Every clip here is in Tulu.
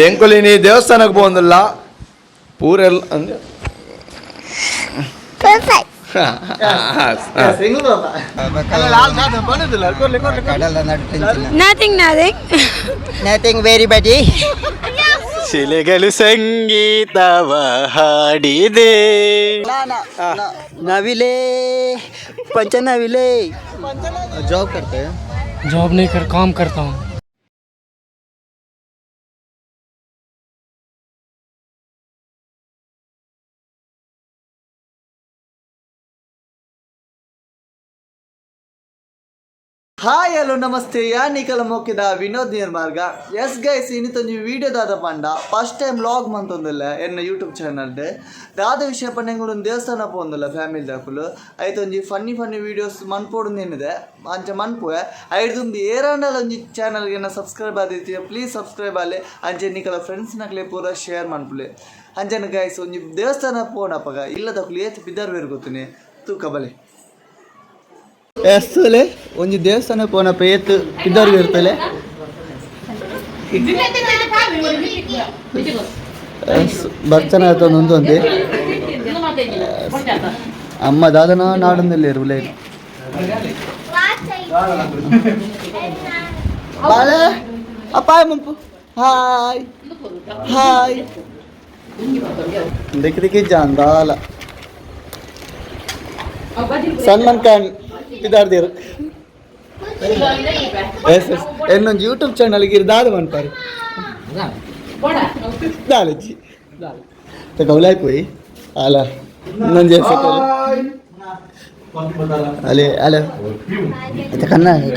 ಎಂಕುಲಿನಿ ದೇವಸ್ಥಾನಕ್ಕೆ ಪೋಂದಿಲ್ಲ ಪೂರೆಲ್ಲ ಅಂದ್ರೆ Nothing, nothing. Nothing very ಬಡಿ. ಶಿಲೆಗಳು ಸಂಗೀತವ ಹಾಡಿದೆ. ನವಿಲೆ, ಪಂಚ ನವಿಲೆ. जॉब करते हैं? जॉब नहीं कर, काम करता हूँ। Hi, hello, namaste. ಯಾ ನಿಕಲ ಮೋಕಿದ ವಿನೋದ್ ನಿರ್ಮಾರ್ಗ. ಎಸ್ ಗೈಸ್, ಇನ್ನಿತೊಂಜಿ ವಿಡಿಯೋ ದಾದ ಪಂಡ first time vlog ಮಂತೊಂದಿಲ್ಲ ಎನ್ನ ಯೂಟ್ಯೂಬ್ ಚಾನಲ್. ದಾದ ವಿಷಯ ಪಂಡ ಎಂಕುಲು ದೇವಸ್ಥಾನ ಪೋಂದಿಲ್ಲ ಫ್ಯಾಮಿಲಿ ದಾಕುಲು. ಐತೊಂಜಿ funny funny videos ಮನ್ಪೋಡು ಏನಿದೆ ಅಂಚ ಮನ್ಪುವೆ. ಐಡ್ದುಂಬಿ ಏರಾಂಡಲ ಒಂಜಿ ಚಾನಲ್ಗೆ ಎನ್ನ ಸಬ್ಸ್ಕ್ರೈಬ್ ಆದಿತ್ತಿ, ಪ್ಲೀಸ್ ಸಬ್ಸ್ಕ್ರೈಬ್ ಆಲೆ. ಅಂಚೆ ನಿಕಲ ಫ್ರೆಂಡ್ಸ್ ನಕ್ಲೆ ಪೂರ ಶೇರ್ ಮನ್ಪುಲೆ. ಅಂಚನ ಗೈಸ್, ಒಂಜಿ ದೇವಸ್ಥಾನ ಪೋನಪಗ ಇಲ್ಲದಕ್ಕಲು ಏತ್ ಬಿದ್ದಾರ್ ಬೇರು ಗೊತ್ತುನೆ ತೂಕ ಬಲೆ. ಎಸ್ತುಲೆ, ಒಂಜಿ ದೇವಸ್ಥಾನ ಪೋನಪ್ಪ ಏತ್ ಇದ್ದವ್ರಿಗೆ ಇರ್ತಲೆ. ಬರ್ಚನ ಒಂದು ಒಂದೇ ಅಮ್ಮ ದಾದನ ನಾಡೊಂದಿಲ್ಲ ಇರುಲೆ. ಬಾಳೆ ಅಪ್ಪ ಮುಂಪು. Hi hi. ದಿಕ್ ದಿಕ್ಕಿ ಜಾಂದಾಲ ಸಲ್ಮಾನ್ ಖಾನ್ ಇದಾರ್ದಿರು. ಎಸ್ ಎಸ್, ಇನ್ನೊಂದು ಯೂಟ್ಯೂಬ್ ಚಾನಲ್ಗೆ ಇರ್ದಾದ ಮನ್ಪಾರು ದಾಲಜ್ಜಿ ಗೌಲಾಯ್ ಪೋಯಿ ಅಲ್ಲ ಇನ್ನೊಂದು. ಅಲೆ ಅಲೆ, ಮತ್ತೆ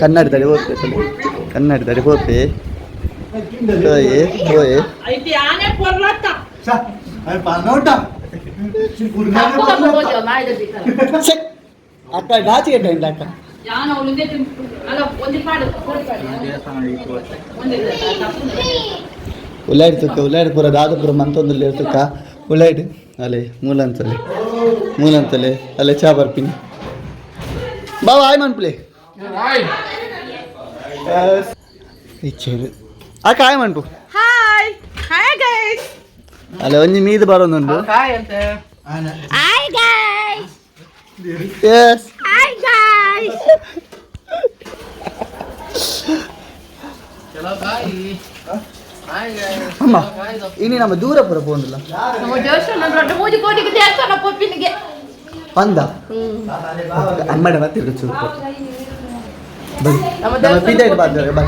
ಕನ್ನಡದಲ್ಲಿ ಹೋಗ್ತೇವೆ, ಕನ್ನಡದಲ್ಲಿ ಹೋಗ್ತೇ. ಹೋಯೆ ಹೋಯೆ. ಛೆ, ಅಕ್ಕ ನಾಚಿಕೆ ಟೈಮ್ ಅಕ್ಕ. ಉಲಾಯ್ಡ್ ತುಕ್ಕ, ಉಲಾಯ್ಡ್ ಪೂರ ದಾದಪುರ ಮಂತೊಂದು ತುಕ್ಕ ಉಲಾಯ್ಡ್. ಅಲೆ ಮೂಲಂತಲೆ ಮೂಲಂತಲೆ. ಅಲೆ ಚಾ ಬರ್ಪಿನಿ ಬಾಬಾ. ಆಯ್ ಮನ್ಪುಲೆ ಇಚ್ಚೇರು. ಅಕ್ಕ, ಆಯ್ ಮನ್ಪು. Hi. Hi, guys. ಅಲ್ಲ, ಒಂಜಿ ಮೀದು ಬರೋದುಂಡು. Hi, guys. S. Hi, guys. ಅಮ್ಮ, ಇನಿ ನಮ್ಮ ದೂರ ಪೂರ ಪೋಂದಿಲ್ಲ. ನಮ್ಮ ದೇವಸ್ಥಾನ ದೊಡ್ಡ ಮೂಜಿ ಕೋಟಿಗೆ ದೇವಸ್ಥಾನ ಪೊಪ್ಪಿನಿಗೆ. ಪಂದ ಅಮ್ಮಡ ಮತ್ತೆ ಚೂರು ಬನ್ನಿ. ನಮ್ಮ ನಮ್ಮ ದೇವಸ್ಥಾನ ಪಿದಾಯ್ತು ಬಂದ ಬಾ.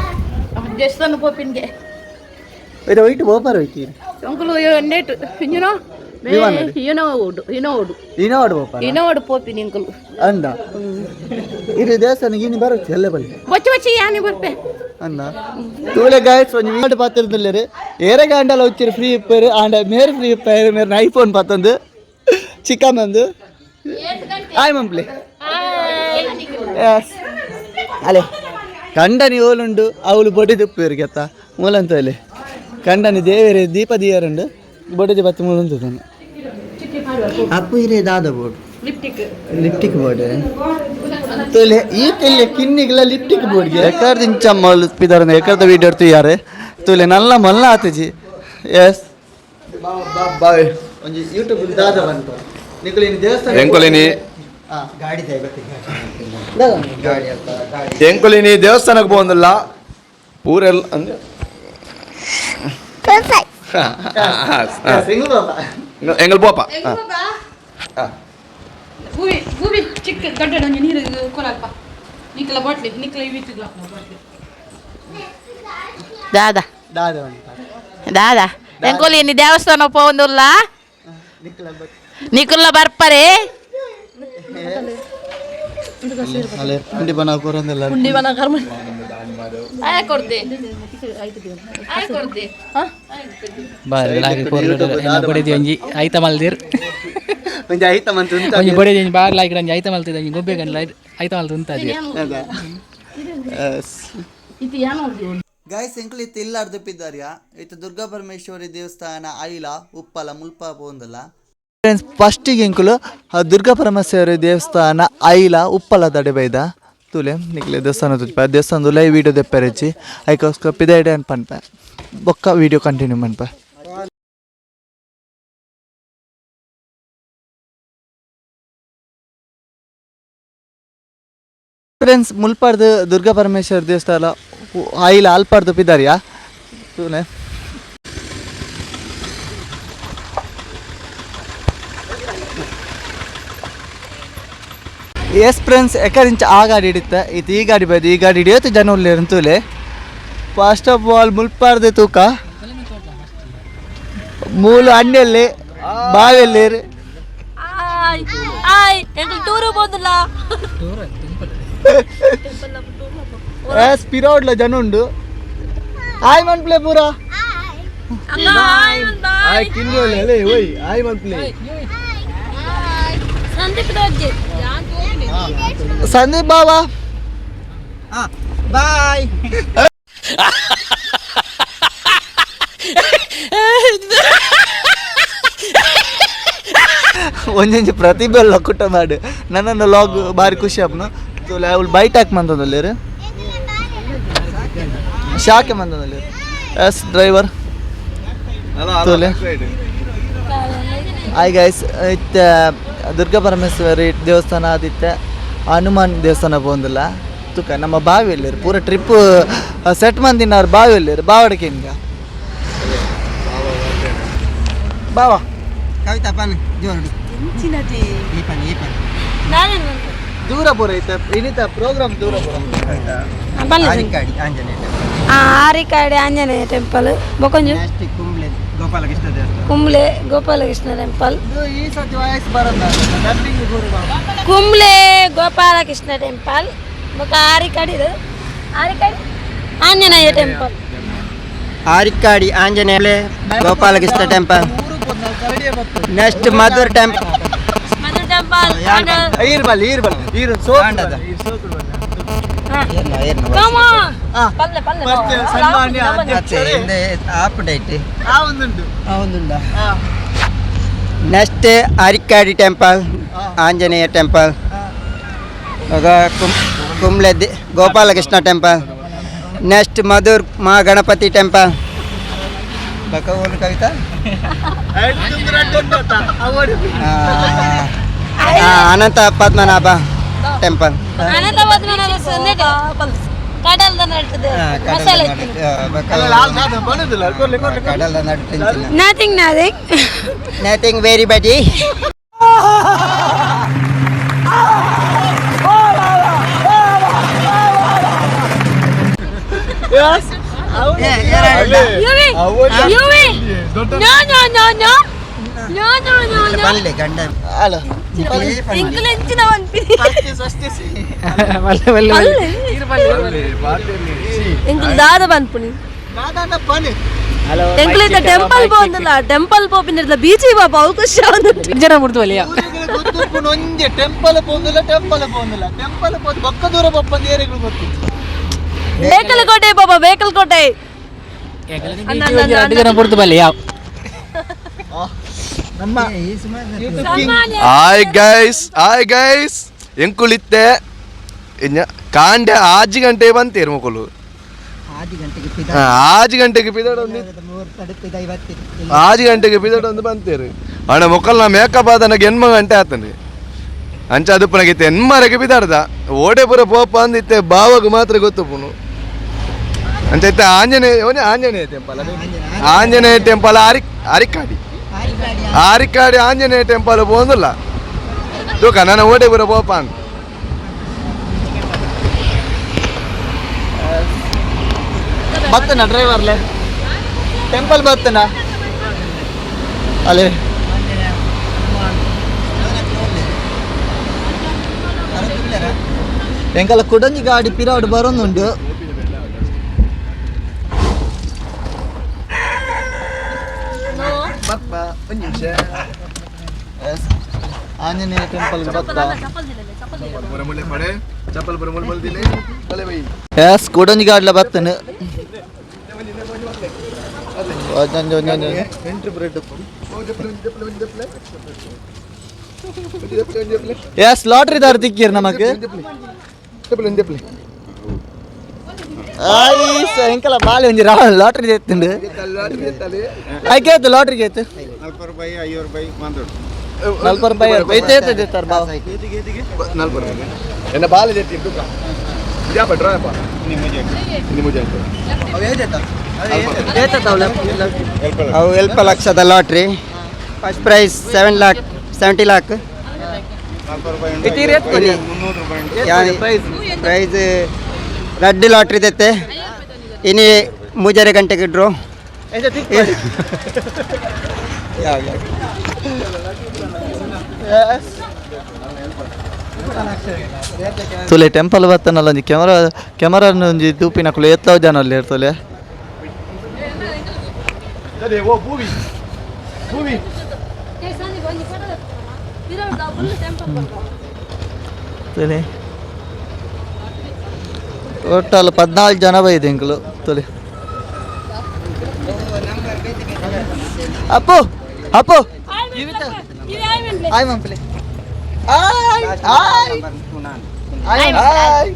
ನಮ್ಮ ದೇವಸ್ಥಾನ ಪೊಪ್ಪಿನಿಗೆ. ಇದು ವೈಟ್ ಓಪರ್ ಹೋಯ್ತೀರಿ. ಅಂಕಲು net you know. ವಿಮಾನಡ್. ಇನೋಡು ಇನೋಡು. ಇನೋಡು ಓಪರ್. ಇನೋಡು ಪೋಪಿನಿ ಅಂಕಲು. ಅಂದ ಇದು ದೇವಸ್ಥಾನಕ್ಕೆ ಇನಿ ಬರುತ್ತೆ ಎಲ್ಲ ಬಲ್ಲಿ. ಬಚ್ಚಿ ಬಚ್ಚಿ ಯಾನಿ ಬರ್ಪೆ. ಅಂದ ತೂಲೆ ಗಾಯ್ಸ್, ಒಂಜಿ ವೀಡಿಯೋ ಪಾತಿರ್ದಿಲ್ಲೇರು. ಏರೆ ಗಾಂಡಲ వచ్చారు ಫ್ರೀ ಇಪ್ಪಾರು ಆಂಡ ಮೇರ್ ಫ್ರೀ ಇಪ್ಪಾರು ಮೇರ್ ಐಫೋನ್ ಪತ್ತೊಂದು ಚಿಕ್ಕನ್ ಒಂದು. ಆಯ್ ಮಂಪ್ಲಿ. ಎಸ್, ಅಲೆ ಕಂಡನಿ ಓಲುಂಡು ಅವಳು ಬೊಡಿ ತುಪ್ಪೇರು ಗೆತ್ತ ಮೂಲಂತ. ಅಲ್ಲಿ ಕಂಡನಿ ದೇವೇರು ದೀಪ ದಿಯರುಂಡು ಬೊಡಿದಿ ಬತ್ತಿ ಮೂಲಂತ. ಅಪ್ಪು ಹಿರೇ ದಾದ ಬೋರ್ಡ್? ಲಿಪ್ಟಿಕ್. ಲಿಪ್ಟಿಕ್ ಬೋರ್ಡ್. ತುಲೆ ಈ ತೆಲ್ಲೆ ಕಿನ್ನಿಗ್ಲ ಲಿಪ್ಟಿಕ್ ಬೋರ್ಡ್ಗೆ ಎಕ್ಕರ್ದ ಇಂಚ ಮಲ್ಪಿದಾರ ಎಕ್ಕರ್ದ ವೀಡಿಯೋ ಯಾರೆ ತುಲೆ ನಲ್ಲ ಮಲ್ಲ ಆತಜಿ. ಎಸ್ ಬಾಯ್, ಒಂಜಿ ಯೂಟ್ಯೂಬ್ ದಾದ ಬಂತ ನಿಕುಲಿನ ದೇವಸ್ಥಾನ. ಎಂಕುಲಿನಿ ಗಾಡಿ. ಎಂಕುಲಿನಿ ದೇವಸ್ಥಾನಕ್ಕೆ ಪೋಂದಿಲ್ಲ ಪೂರೆಲ್ಲ ಅಂದ್ರೆ ಎಂಗಲ್ ಪೋಪ. ಗೂಬಿ ಗೂಬಿ ಚಿಕ್ಕ ದೊಡ್ಡ ಒಂಜಿ ನೀರು ಕೊರಲ್ಪ ನಿಕ್ಲ ಬಾಟ್ಲಿ ನಿಕ್ಲ ಇವಿತ್ತುಗ್ಲ ಬಾಟ್ಲಿ. ದಾದಾ? ದಾದ ಬಂತ. ದಾದಾ ಎಂಕೊಲಿ ಇನಿ ದೇವಸ್ಥಾನ ಪೋಂದುಲ್ಲ? ನಿಕುಲ್ಲ ಬರ್ಪರೆ. ಅಲ್ಲೇ ಪುಂಡಿ ಬನ ಕೂರಂದಿಲ್ಲ. ಪುಂಡಿ ಬನ ಕರ್ಮ ಆಯ ಕೊಡ್ದೆ ಆಯ ಕೊಡ್ದೆ. ಬಾರಿ ಲಾಗಿ ಬಡಿದಿ ಒಂಜಿ ಐತ ಮಲ್ದಿರ್. ಒಂಜಿ ಐತ ಮಂತ್. ಒಂಜಿ ಬಡಿದಿ ಒಂಜಿ ಬಾರಿ ಲಾಯ್ಕ್ ಒಂಜಿ ಐತ ಮಲ್ತಿದ್ದ ಒಂಜಿ ಗೊಬ್ಬೆ ಗಂಡ್ಲ ಐತ ಮಲ್ತು ಉಂತಾದಿ. ಗೈಸ್, ಎಂಕುಲು ಇತ್ತು ಇಲ್ಲ ಅರ್ಧಪಿದ್ದಾರ್ಯ ಇತ್ತು ದುರ್ಗಾ ಪರಮೇಶ್ವರಿ ದೇವಸ್ಥಾನ ಐಲ ಉಪ್ಪಲ ಮುಲ್ಪ ಪೋಂದಲ್ಲ. ಫ್ರೆಂಡ್ಸ್, ಫಸ್ಟಿಗೆ ಎಂಕುಲು ಆ ದುರ್ಗಾ ಪರಮೇಶ್ವರಿ ದೇವಸ್ಥಾನ ಐಲ ಉಪ್ಪಲ ತಡೆ ಬೈದ. ತೂಲೆ ನಿಕ್ಲೆ ದೇವಸ್ಥಾನ ತೂಜಿ ದೇವಸ್ಥಾನದ ಲೈವ್ ವೀಡಿಯೋ ದೆಪ್ಪರೆಜ್ಜಿ ಐಕೋಸ್ಕರ ಪಿದಾಯ್ಡೆ ಅನ್ ಪನ್ಪೆ ಬೊಕ್ಕ ವೀಡಿಯೋ ಕಂಟಿನ್ಯೂ ಮನ್ಪೆ. ಫ್ರೆಂಡ್ಸ್ ಮುಲ್ಪಾರ್ದು ದುರ್ಗಾ ಪರಮೇಶ್ವರ ದೇವಸ್ಥಾನ ಆಯಿಲ್ ಆಲ್ಪಾರ್ದು ಪಿದಾರಿಯಾ ತೂಲೆ. ಎಸ್ ಫ್ರೆಂಡ್ಸ್, ಎಕರಿಂಚ ಆ ಗಾಡಿ ಹಿಡಿತ ಇದು ಈ ಗಾಡಿ ಬೈದು ಈ ಗಾಡಿ ಹಿಡಿಯೋತು ಜನ ಉಲ್ಲೇರು ತೂಲೆ. First of all ಮುಲ್ಪಾರ್ದೆ ತೂಕ ಮೂಲು ಅಣ್ಣೆಲ್ಲಿ ಬಾವೆಲ್ಲಿ. ಎಸ್ ಪಿರೋಡ್ಲ ಜನ ಉಂಡು. ಆಯ್ ಮನ್ಪ್ಲೆ ಪೂರ ಸಂದೀಪ್ ಬಾಬಾ ಬಾಯ್. ಒಂಜೊಂಜಿ ಪ್ರತಿಭೆ ಲಕ್ಕುಟ ಮಾಡಿ ನನ್ನನ್ನು ಲಾಗ್ ಬಾರಿ ಖುಷಿ ಆಪ್ನು. ತೂಲೆ ಅವಳು ಬೈಟ್ ಹಾಕಿ ಮಂದೊಂದುಲ್ಲೇರು ಶಾಕೆ ಮಂದೊಂದುಲ್ಲೇರು. ಎಸ್ ಡ್ರೈವರ್ ತೂಲೆ. ಹಾಯ್ ಗೈಸ್, ಇತ್ತೆ ದುರ್ಗಾ ಪರಮೇಶ್ವರಿ ದೇವಸ್ಥಾನ ಆದಿತ್ತೆ ಹನುಮಾನ್ ದೇವಸ್ಥಾನ ಪೋಂದಿಲ್ಲ ತುಕ ನಮ್ಮ ಬಾವಿಯಲ್ಲಿರು ಪೂರ ಟ್ರಿಪ್ ಸೆಟ್ ಮಂದಿನಾರು ಬಾವಿಯಲ್ಲಿರು ಬಾವಡಿಕೆ ಹಿಂಗ ಬಾವಾ. ಕವಿತಾ ಪನ್ ಜೋರು ಈ ಪನ್ ಈ ಪನ್. ದೂರ ಪೂರ ಐತೆ ಇನ್ನಿತ ಪ್ರೋಗ್ರಾಮ್ ದೂರ ಪೂರ. ಆರಿಕಾಡಿ ಆಂಜನೇಯ. ಆರಿಕಾಡಿ ಆಂಜನೇಯ ಟೆಂಪಲ್ ಬೊಕೊಂಜು. ನೆಕ್ಸ್ಟ್ ಕುಂಬ್ಳೆ ಗೋಪಾಲಕೃಷ್ಣ ದೇವಸ್ಥಾನ. ಕುಂಬ್ಳೆ ಗೋಪಾಲಕೃಷ್ಣ ಟೆಂಪಲ್. ಇದು ಈ ಸತಿ ವಾಯ್ಸ್ ಬರಲ್ಲ ಡಬ್ಬಿಂಗ್ ಗುರು ಬಾವ. ಕುಂಬ್ಳೆ ಗೋಪಾಲಕೃಷ್ಣ ಟೆಂಪಲ್ ಬೊಕ ಆರಿಕಾಡಿ ಇದು Arikady Anjaneya temple. Arikadi Anjaneya Gopalakrishna temple. Next Madhur temple. Madhur temple. ಈರ್ ಬಲ್ಲಿ ಈರ್ ಬಲ್ಲಿ ಈರ್ ಸೋಕ್ ಆಂಡದ. ಕಮ ಆ. ಪಲ್ಲೆ ಪಲ್ಲೆ. ಫಸ್ಟ್ ಸನ್ಮಾನ್ಯ ಅಧ್ಯಕ್ಷರೇ. ಆಪಡೈಟ್ ಆ ಒಂದುಂಟು. ಒಂದುಂಡ. ಆ. Next Arikadi temple Anjaneya temple Kumble Gopalakrishna temple. Next Madhur Mahaganapati temple. ಬಕ ಕವಿತಾ ಅನಂತ ಪದ್ಮನಾಭ ಟೆಂಪಲ್. ಅನಂತ ಪದ್ಮನಾಭ ಕಡಲ್ದ ನಡ್ತದೆ ಮಸಾಲೆ. ಬರುದಿಲ್ಲ ಕೊರ್ಲೆ ಕೊರ್ಲೆ. ಕಡಲ ನಡು. Nothing nothing. Nothing very ಬಡಿ. UV UV no no no no no no no no. ಪಲ್ಲೆ ಗಂಡ. ಅಲ್ಲ. ಇಂಕ್ಲೆಂಚಿನ ಪನ್ಪಿನಿ. ಒಳ್ಳೆ ಒಳ್ಳೆ. ಪಲ್ಲೆ ಎಂಕುಲು ದಾದ ಪನ್ಪುನಿ. ನಾದಾಂಡ ಪನಿ. ಎಂಕುಲು ಇತ್ತ ಟೆಂಪಲ್ ಪೋಂದಲ್ಲ ಟೆಂಪಲ್ ಪೋಪಿನ ಬೀಚಿ ಪಾಪ ಅವು ಖುಷಿ ಆವೊಂದುಂಡು. ಜನ ಮುಡ್ದು ಒಲಿಯ. ಊರುಗಳು ಗೊತ್ತುಪ್ಪುನು ಒಂಜೆ ಟೆಂಪಲ್ ಪೋಂದಿಲ್ಲ ಟೆಂಪಲ್ ಪೋಂದಿಲ್ಲ ಟೆಂಪಲ್ ಪೋದು ಬೊಕ್ಕ ದೂರ ಪಪ್ಪಂದು ಏರಿಗಳು ಗೊತ್ತು. ಬೇಕಲಕೋಟೆ ಬಾಬಾ ಬೇಕಲಕೋಟೆ. ಎರಡು ಜನ ಮುಡ್ದು ಬಲ್ಲಿ ಯಾವ. ನಮ್ಮ YouTube king. Hi guys, hi guys, ಎಂಕುಲಿತ್ತೆ ಇನ್ನ ಕಾಂಡೆ ಆಜಿ ಗಂಟೆ ಬಂತೇರು ಮೊಕಲು. ಆದಿ ಗಂಟೆಗೆ. ಆಜಿ ಗಂಟೆಗೆ ಪಿದಡ ಒಂದು ಮೂರು ತಡುಪಿದ ಇವತ್ತು. ಆಜಿ ಗಂಟೆಗೆ ಪಿದಡ ಒಂದು ಬಂತೇರು ಅಣ್ಣ ಮೊಕ್ಕಲ್ನ ಮೇಕಪ್ ಆದನಗೆ ಎನ್ಮ ಗಂಟೆ ಆತನೆ ಅಂಚ ಅದು ಎನ್ಮರೆಗೆ ಪಿದಾಡ್ದ ಓಡೆ ಪೂರ ಪೋಪ ಅಂದಿತ್ತೆ ಬಾವಾಗ ಮಾತ್ರ ಗೊತ್ತು ಪುನು ಅಂಚ ಇತ್ತೆ ಆಂಜನೇಯ ಓನೆ ಆಂಜನೇಯ ಟೆಂಪಲ್ ಆಂಜನೇಯ ಟೆಂಪಲ್ ಆರಿ ಅರಿಕಾಡಿ ಆರಿಕಾಡಿ ಆಂಜನೇಯ ಟೆಂಪಲ್ ಪೋಂದಿಲ್ಲ ತೂಕ ನನ್ನ ಓಡೆ ಪೂರ ಪೋಪ ಅಂತ. ಬತ್ತನ ಡ್ರೈವರ್ಲೆ ಟೆಂಪಲ್ ಬತ್ತನ ಅಲ್ಲೇ. ಎಂಕಲ ಕುಡಂಜಿ ಗಾಡಿ ಪಿರಾಡ್ ಬರೋದುಂಟು. ಎಸ್, ಆಂಜನೇಯ ಟೆಂಪಲ್ ಬತ್ತ. ಎಸ್ ಕುಡಂಜಿ ಗಾಡ್ಲ ಬತ್ತನ. ಒಂಜೊಂಜಿ ಒಂಜೊಂಜಿ. ಎಸ್ ಲಾಟ್ರಿ ದಾರ ತಿಕ್ಕೀರ್ ನಮಕ್. ದೆಪ್ಪಲೆ. ಆಯ್ ಎಂಕಲ ಬಾಲೆ ಒಂಜಿ ಲಾಟ್ರಿ ಜೆತ್ತುಂಡು. ಆಯ್ಕೆ ಲಾಟ್ರಿ ಜೆತ್ತು 40 ರೂಪಾಯಿ 50 ರೂಪಾಯಿ ಐತೆ ಜೆತ್ತಾರ ಬಾವ. 40 ರೂಪಾಯಿ ಎನ್ನ ಬಾಲೆ ಜೆತ್ತಿ ತುಕ ಇದ್ಯಾಪ ಡ್ರಾಯಪ್ಪ ಇನ್ನು ಮುಜೆ ಅಂತ. ಅವು ಎಲ್ಪ ಲಕ್ಷದ lottery, first prize 7 lakh 70 lakh. Prize ರಡ್ಡು lottery ದೆತ್ತೆ ಇನಿ ಮೂಜರೆ ಗಂಟೆಗೆ ಡ್ರೋ. ತುಲೆ ಟೆಂಪಲ್ ಬತ್ತನಲ್ಲ ಒಂಜಿ ಕ್ಯಾಮರಾ ಕ್ಯಾಮರಾ ಒಂಜಿ ತೂಪಿನಕುಲು ಏತ್ಲಾವ್ ಜನ ಅಲ್ಲಿ ಇರ್ತಲೆ. ಓ ಭೂವಿ ಭೂವಿ ತುಲೆ ಟೋಟಲ್ 14 ಜನ ಬೈದೆ ಎಂಕುಲು ತುಲೆ. ಅಪ್ಪು ಅಪ್ಪು ಆಯ್ ಮಂಪ್ಲೆ ಆಯ್ ಆಯ್ ಆಯ್ ಆಯ್.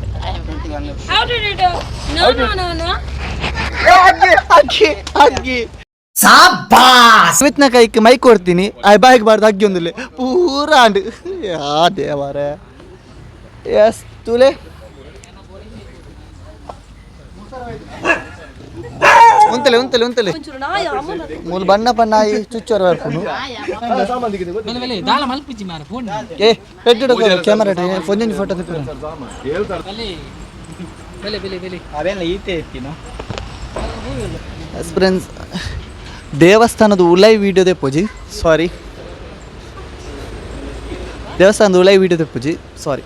How did you do? No, no, no, no. ಅಗ್ಗಿ ಅಗ್ಗಿ ಅಗ್ಗಿ ಸಾಬಾಸ್ ಕೈಕ್ ಮೈಕ್ ಕೊಡ್ತೀನಿ. ಆಯ್ ಬಾಯ್ಗೆ ಬಾರ್ದು ಅಗ್ಗಿ ಒಂದಿಲ್ಲ ಪೂರ ಅಂಡ್ ಯಾ ದೇವರೇ. ಎಸ್ ತುಲೆ ಉಂತಲೆ ಉಂತಲೆ ಉಂತಲೆ ಮೂಲ ಬಣ್ಣ ಬಣ್ಣ ಆಯಿ ಚುಚ್ಚೋರ್ ಬರ್ಪುನು. ದಾಲ ಮಲ್ಪುಜಿ ಮಾರ ಫೋನ್. ಏ ಪೆಟ್ಟು ಕ್ಯಾಮರಾ ಫೋನ್ ಫೋಟೋ ತಿಪ್ಪು. ಬೆಲೆ ಬೆಲೆ ಬೆಲೆ ಅವೆಲ್ಲ ಈತೆ ಇತ್ತಿನ. ಫ್ರೆಂಡ್ಸ್ ದೇವಸ್ಥಾನದ ಉಲೈ ವಿಡಿಯೋ ದೆಪ್ಪುಜಿ ಸಾರಿ, ದೇವಸ್ಥಾನದ ಉಲೈ ವಿಡಿಯೋ ದೆಪ್ಪುಜಿ ಸಾರಿ.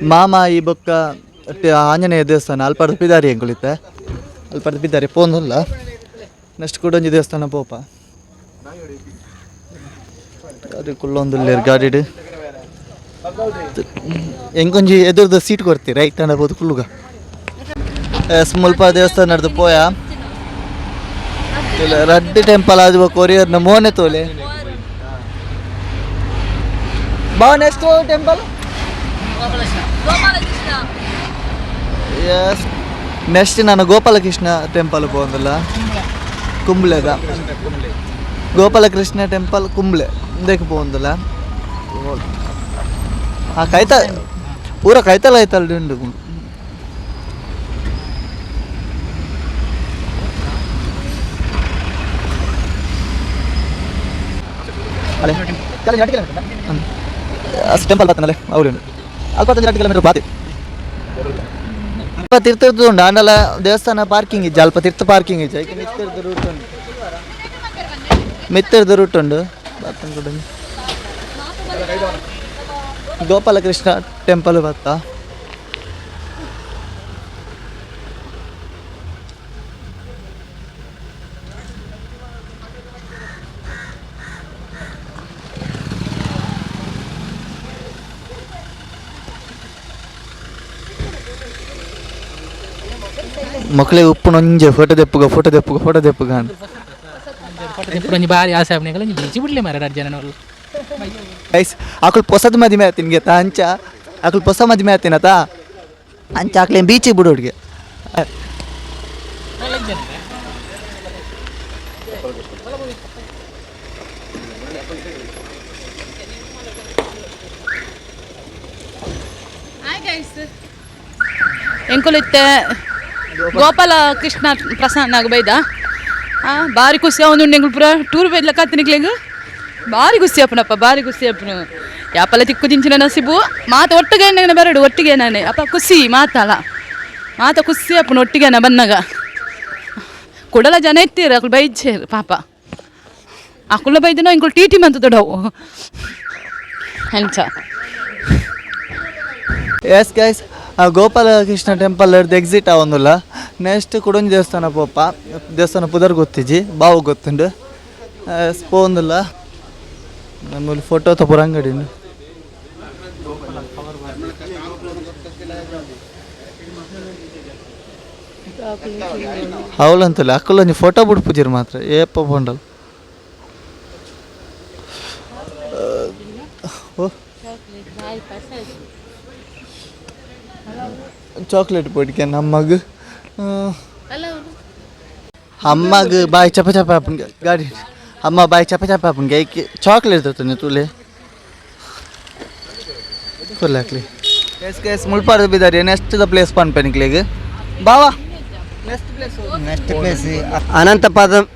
ಮಾಮ ಈ ಬೊಕ್ಕ ಆಂಜನೇಯ ದೇವಸ್ಥಾನ ಅಲ್ಪರ್ದ ಪಿದಾರಿ ಎಂಕುಲಿತ್ತೆ ಅಲ್ಪರ್ದ ಪಿದಾರಿ ಪೋಂದುಲ್ಲ. ನೆಕ್ಸ್ಟ್ ಕೂಡ ಒಂಜಿ ದೇವಸ್ಥಾನ ಪೋಪ ಅದು ಕುಲ್ಲೊಂದುಲ್ಲೇರು ಗಾಡಿಡ್ ಎಂಕೊಂಜಿ ಎದುರ್ದ ಸೀಟ್ ಕೊಡ್ತೀರ ರೈಟ್ ಅನ್ಬೋದು ಕುಲ್ಲುಗ. ಎಸ್ ಮುಲ್ಪ ದೇವಸ್ಥಾನ ನಡ್ದು ಪೋಯ ರಡ್ಡ್ ಟೆಂಪಲ್ ಆದ್ ಕೊರಿಯರ್ನ ಮೋನೆ ತೋಲೆ ಬಾ. Next temple S next ನಾನು ಗೋಪಾಲಕೃಷ್ಣ ಟೆಂಪಲ್ ಪೋಂದಲ್ಲ ಕುಂಬ್ಳೆದ ಗೋಪಾಲಕೃಷ್ಣ ಟೆಂಪಲ್ ಕುಂಬ್ಳೆ ಇಂದಕ್ಕೆ ಪೋಂದಲ್ಲ. ಆ ಕೈತ ಪೂರ ಕೈತಲ ಐತಲ್ ಉಂಡು. ಅಲೆ ಟೆಂಪಲ್ ಬರ್ತನಲ್ಲ ಅವ್ರು ಅಲ್ಪ 2 ಕಿಲೋಮೀಟರ್ ಬಾತಿ ಅಲ್ಪ ತೀರ್ಥದ್ದು ಉಂಡು. ಆಂಡಲ ದೇವಸ್ಥಾನ ಪಾರ್ಕಿಂಗ್ ಇಜ್ಜ ಅಲ್ಪ ತೀರ್ಥ ಪಾರ್ಕಿಂಗ್ ಇಜ್ಜ ಐಕೆ ಮಿತ್ತಿರ್ದ ರೂಟ್ ಉಂಡು ಮಿತ್ತಿರ್ದ ರೂಟ್ ಉಂಡು ಬರ್ತನ ಕೂಡ. ಗೋಪಾಲಕೃಷ್ಣ ಟೆಂಪಲ್ ಬತ್ತ. ಮಕ್ಕಳಿಗೆ ಉಪ್ಪುನೊಂಜೆ ಫೋಟೋ ದೆಪ್ಪುಗ ಫೋಟೋ ದೆಪ್ಪುಗ ಫೋಟೋ ದೆಪ್ಪುಗ ಅಂತ ಒಂಜಿ ಬಾರಿ ಆಸೆ ಆಪುನೆಗಲ ಒಂಜಿ ಬೀಚಿ ಬುಡ್ಲೆ ಮಾರ ರಡ್ಡ್ ಜನನೋಲು. ಗೈಸ್ ಆಕುಲು ಪೊಸದ್ ಮದಿಮೆ ಆತಿನ್ಗೆ ತಾ ಅಂಚ ಆಕುಲು ಪೊಸ ಮದಿಮೆ ಆತಿನತ ಅಂಚ ಆಕ್ಲೆ ಬೀಚಿಗೆ ಬಿಡೋಡ್ಗೆ. ಎಂಕುಲಿತ್ತೆ ಗೋಪಾಲ ಕೃಷ್ಣ ಪ್ರಸನ್ನ ಬೈದ ಬಾರಿ ಖುಷಿ ಅವನು ಎಂಕುಲು ಪೂರ ಟೂರ್ ಬೈದ್ಲಕ್ಕ ತಿನ್ನಿಕ್ಲೆಂಗ್ ಬಾರಿ ಖುಷಿ ಅಪ್ಪನಪ್ಪ ಬಾರಿ ಖುಷಿ ಅಪ್ಪನು ಯಾಪಲ್ಲ ತಿಕ್ಕು ದಿಂಚಿನ ನಸಿಬು ಮಾತ ಒಟ್ಟಿಗೆ ಬರಡು ಒಟ್ಟಿಗೆ ನಾನೇ ಅಪ್ಪ ಖುಷಿ ಮಾತಲ್ಲ ಮಾತ ಖುಷಿ ಅಪ್ಪನ ಒಟ್ಟಿಗೆ ಬನ್ನಾಗ ಕೊಡಲ ಜನ ಇತ್ತೀರ ಅಕುಲು ಬೈಜೇರು ಪಾಪ ಅಕುಲ ಬೈದಿನೋ ಇಂಕುಲು ಟಿ ಟಿ ಮಂತ ದೊಡವು ಅಂಚ. ಎಸ್ ಗೈಸ್ ಗೋಪಾಲಕೃಷ್ಣ ಟೆಂಪಲ್ ಹಿಡ್ದು ಎಕ್ಸಿಟ್ ಆವೊಂದುಲ್ಲ. ನೆಕ್ಸ್ಟ್ ಕುಡೊಂಜಿ ದೇವಸ್ಥಾನ ಪೋಪ ದೇವಸ್ಥಾನ ಪುದರ್ ಗೊತ್ತಿಜ್ಜಿ ಬಾವು ಗೊತ್ತುಂಡು ಎಸ್ ಪೋಂದುಲ್ಲ. ನಮ್ಮಲ್ಲಿ ಫೋಟೋ ತಪುರ ಅಂಗಡಿ ಉಂಡು. ಅವಳಂತಲ್ಲ ಅಕ್ಕಲೊಂಜಿ ಫೋಟೋ ಬಿಡ್ಪುಜಿರ್ ಮಾತ್ರ ಏಪ ಪೋಂಡಲ್. ಓ ಚಾಕ್ಲೇಟ್ ಪೋಡಿಕೆ ನಮ್ಮಗ್ ಅಮ್ಮಗ್ ಬಾಯ್ ಚಪ ಚಪ ಆಪುಂಡು ಗಾಡಿ ಅಮ್ಮ ಬಾಯ್ ಚಪ ಚಪ ಆಪುಂಡು ಐಕ್ ಚಾಕ್ಲೇಟ್ ತತ್ತನೆ ತೂಲೆ ಕೊರ್ಲಾಕ್ಲಿ ಎಸ್ ಎಸ್ ಮುಲ್ಪಾರ್ದು ಬಿದಾರಿ next the place ಪನ್ಪೆನಿಕ್ಲೆಗ್ ಬಾವಾ next place. Next place Ananta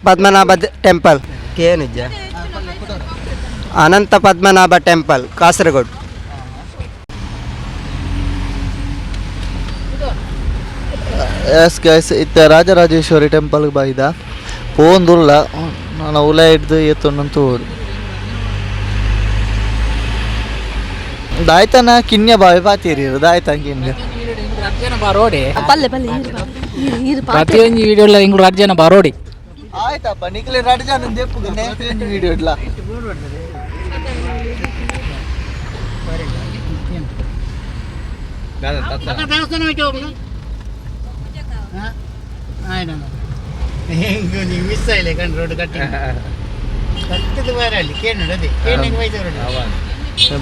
Padmanabha temple ಕೇನಿಜ Ananta Padmanabha temple Kasaragod. Yes guys ಇತ್ತೆ ರಾಜರಾಜೇಶ್ವರಿ ಟೆಂಪಲ್ ಬಾಯ್ದ ಪೋಂದುಲ್ಲ ನಾನು ಉಲ ಹಿಡ್ದು ಏತೊಂದಂತೂ ದಾಯ್ತನ ಕಿನ್ಯ ಬಾವಿ ಪಾತೀರಿ ದಾಯ್ತ ಕಿನ್ಯ ಬಾರೋಡಿ. ಪಲ್ಲೆ ಪಲ್ಲೆ ಇರು. ಪ್ರತಿಯೊಂದು ವಿಡಿಯೋ ಇಂಗ್ಳು ರಡ್ಜನ ಜನ ಬಾರೋಡಿ. ಆಯ್ತಪ್ಪ ನಿಕ್ಲೆ ರಡ್ ಜನ ದೆಪ್ಪು ವಿಡಿಯೋ ಇಡ್ಲ.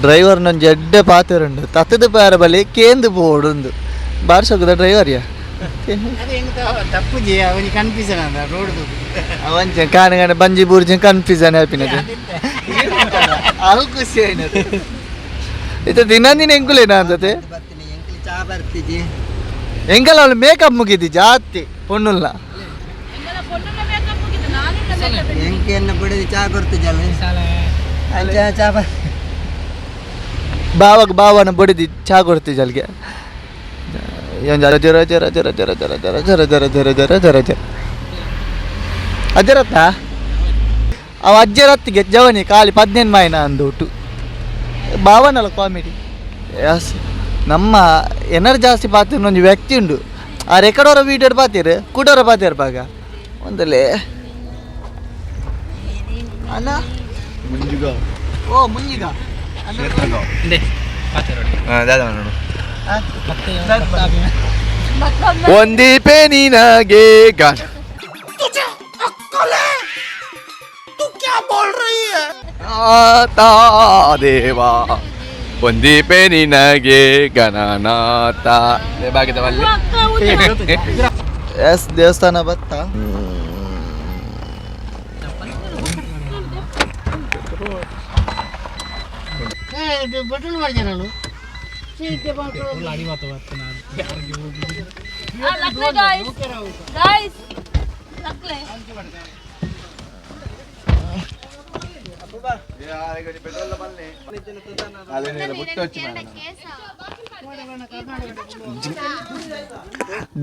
ಡ್ರೈವರ್ ನಂಜಿ ಎಡ್ಡೆ ಪಾತೆರುಂಡು ತತ್ತದ ಪಾರ ಬಲಿ ಕೇಂದು ಬೋಡುಂದು ಬಾರ್ಸೋಗದ ಡ್ರೈವರ್ ಯಾ ಅವಂಚ ಕಾಣ ಕಾಣ ಬಂಜಿ ಬೂರ್ಜಿ ಕನ್ಫ್ಯೂಸನ್ ಆಪಿನದು ಅವು ಖುಷಿ అయినది ಇತ್ತ ದಿನ ದಿನ ಎಂಕುಲೇನಾ ಅಂತತೆ. ಚಾ ಬರ್ತಿಜಿ. ಎಂಕಲ ಅವಳು ಮೇಕಪ್ ಮುಗಿದಿ ಜಾಸ್ತಿ ಪೊಣ್ಣುಲ್ಲ. ಎಂಕೆಯನ್ನು ಬಿಡಿದು ಚಾ ಕೊಡ್ತಿದ್ದಲ್ಲ ಅಂಚ ಚಾ ಬರ್ ಬಾವಾಗ ಬಾವನ ಬಡಿದಿ ಚಾ ಕೊಡ್ತಿ ಅಲ್ಲಿಗೆ ಜರ ಜರ ಜರ ಜರ ಜರ ಜರ ಜರ ಜರ ಜರ ಜರ ಜರ ಜರ ಜರ ಅಜ್ಜರತ್ತ ಅವ ಅಜ್ಜರತ್ತಿಗೆ ಜವನಿ ಖಾಲಿ 15 ಮಾಯಿನ ಅಂದೋಟು ಬಾವನಲ್ಲ ಕಾಮಿಡಿ. ಎಸ್ ನಮ್ಮ ಎನರ್ ಜಾಸ್ತಿ ಪಾತಿರ್ ಒಂಜಿ ವ್ಯಕ್ತಿ ಉಂಡು ಆ ರೆಕಾರ್ಡೋರ ವೀಡಿಯೋ ಪಾತೀರ್ ಕೂಟೋರ ಪಾತೀರ್ ಬಾಗ ಒಂದಲೇ ಅಣ್ಣ ಓ ಮುಂಜಿಗ. ಒಂದೀಪೆ ನಿನಗೆ ಗಾನ ದೇವ ಒಂದೀಪೆ ನಿನಗೆ ಗಣನಾಥ. ಎಸ್ ದೇವಸ್ಥಾನ ಬತ್ತ.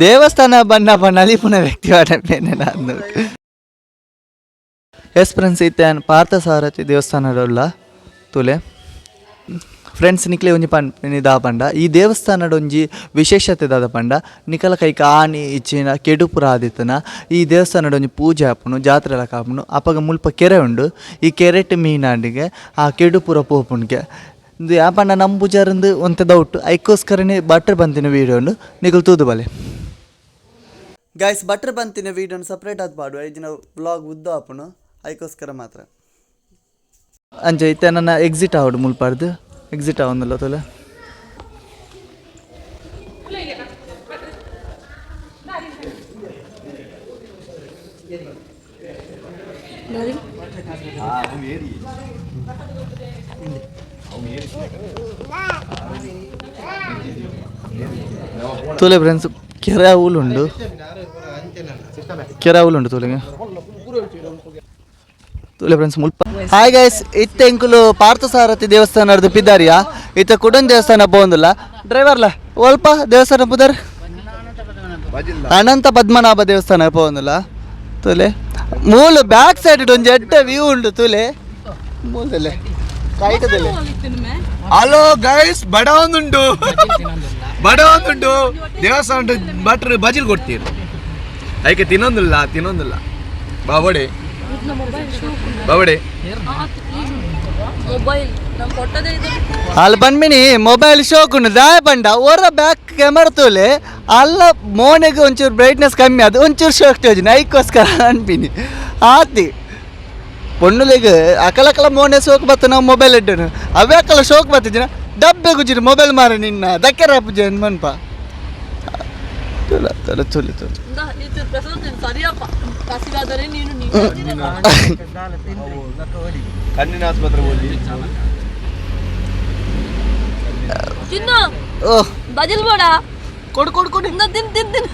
ದೇವಸ್ಥಾನ ಬಣ್ಣ ಬಣ್ಣ ಅಲಿಪುನ ವ್ಯಕ್ತಿ ನಾನು. ಎಸ್ ಫ್ರೆಂಡ್ಸ್ ಇತ್ತೆ ಪಾರ್ಥಸಾರಥಿ ದೇವಸ್ಥಾನಡುಲ್ಲ ತುಲೆ. ಫ್ರೆಂಡ್ಸ್ ನಿಕ್ಲೆ ಒಂಜಿ ಪನ್ ದಾದ ಪಂಡ ಈ ದೇವಸ್ಥಾನಡ್ ಒಂಜಿ ವಿಶೇಷತೆ ದಾದ ಪಂಡ ನಿಕಲ ಕೈಕ ಆನಿ ಇಚ್ಚಿನ ಕೆಡುಪುರ ಆದಿತ್ತನ ಈ ದೇವಸ್ಥಾನಡ್ ಒಂಜಿ ಪೂಜೆ ಆಪುಂಡು ಜಾತ್ರೆ ಲಕ ಆಪುಂಡು. ಅಪಗ ಮುಲ್ಪ ಕೆರೆ ಉಂಡು ಈ ಕೆರೆಟ್ ಮೀನಾಂಡಿಗೆ ಆ ಕೆಡುಪುರ ಪೋಪುಂಡಿಗೆ ಇಂದು ಯಾ ಪಂಡ ನಂಬುಜಾರಂದು ಒಂತೆ ಡೌಟ್ ಐಕೋಸ್ಕರನೇ ಬಟ್ರ್ ಬಂತಿನ ವೀಡಿಯೋ ಉಂಡು ನಿಕಲ್ ತೂದು ಬಲೆ. ಗೈಸ್ ಬಟ್ರ್ ಬಂತಿನ ವೀಡಿಯೋನ ಸಪ್ರೇಟ್ ಆದ್ ಪಾಡು ಐಜಿನ ವ್ಲಾಗ್ ಉದ್ದ ಆಪುಂಡು ಐಕೋಸ್ಕರ ಮಾತ್ರ. ಅಂಚ ಇತ್ತೆ ನನ್ನ ಎಕ್ಸಿಟ್ ಆವಡು ಮುಲ್ಪಾರ್ದು ಎಕ್ಸಿಟ್ ಆವೊಂದುಲ್ಲ ತೋಲೆ. ತೋಲೆ ಫ್ರೆಂಡ್ಸ್ ಕೆರೆ ಉಂಡು ಕೆರೆ ಉಂಡು ತೋಲೆಗೆ ತೂಲೆ ಫ್ರೆಂಡ್ಸ್ ಮುಲ್ಪ. ಹಾಯ್ ಗೈಸ್ ಇತ್ತೆ ಎಂಕುಲು ಪಾರ್ಥಸಾರಥಿ ದೇವಸ್ಥಾನದ ಪಿದಾರಿಯಾ ಇತ್ತೆ ಕುಡನ್ ದೇವಸ್ಥಾನ ಪೋಂದುಲ್ಲ ಡ್ರೈವರ್ಲ ಒಲ್ಪ ದೇವಸ್ಥಾನ ಪುದರ್ ಅನಂತ ಪದ್ಮನಾಭ ದೇವಸ್ಥಾನ ಪೋಂದುಲ್ಲ ತುಲೆ ಮೂಲು ಬ್ಯಾಕ್ ಸೈಡ್ ಒಂಜಿ ಎಡ್ಡೆ ವ್ಯೂ ಉಂಡು ತುಲೆ ಮೂಲದಲ್ಲೇ ಕೈಟದಲ್ಲೇ. ಹಲೋ ಗೈಸ್ ಬಡ ಒಂದುಂಡು ಬಡ ಒಂದುಂಡು ದೇವಸ್ಥಾನ ಭಟ್ರು ಬಜಿಲ್ ಕೊಡ್ತೀರಿ ಐಕೆ ತಿನ್ನೊಂದಿಲ್ಲ ತಿನ್ನೊಂದಿಲ್ಲ ಬಾಬಡೆ ಬಾಬಡೆ ಅಲ್ಲಿ ಬಂದ್ಮಿನಿ ಮೊಬೈಲ್ ಶೋಕುಂಡು ದಾಯ ಪಂಡ ಓರ ಬ್ಯಾಕ್ ಕ್ಯಾಮರಾ ತೋಲೆ ಅಲ್ಲ ಮೋನೆಗೆ ಒಂಚೂರು ಬ್ರೈಟ್ನೆಸ್ ಕಮ್ಮಿ ಅದು ಒಂಚೂರು ಶೋಕ್ ತೋಜಿನ ಐಕ್ಕೋಸ್ಕರ ಅನ್ಪಿನಿ ಆತಿ. ಪೊಣ್ಣುಲೆಗ್ ಅಕಲಕಲ ಮೋನೆ ಸೋಕ್ ಬತ್ತ ನಾವು ಮೊಬೈಲ್ ಇಡ್ಡನು ಅವೇ ಅಕಲ ಶೋಕ್ ಬತ್ತಿಜಿನ ಡಬ್ಬೆ ಗುಜ್ಜಿನ ಮೊಬೈಲ್ ಮಾರ ನಿನ್ನ ದಕ್ಕೆರ ಪೂಜೆ ಮನ್ಪ ತುಲ ತುಲ ತುಲಿ ತುಲ ಕಣ್ಣಿನ ಆಸ್ಪತ್ರೆ ಹೋಗಿ ಓ ಬಜಲ್ ಬೋಡ ಕೊಡು ಕೊಡು ಕೊಡು ತಿನ್ ತಿನ್ ತಿನ್.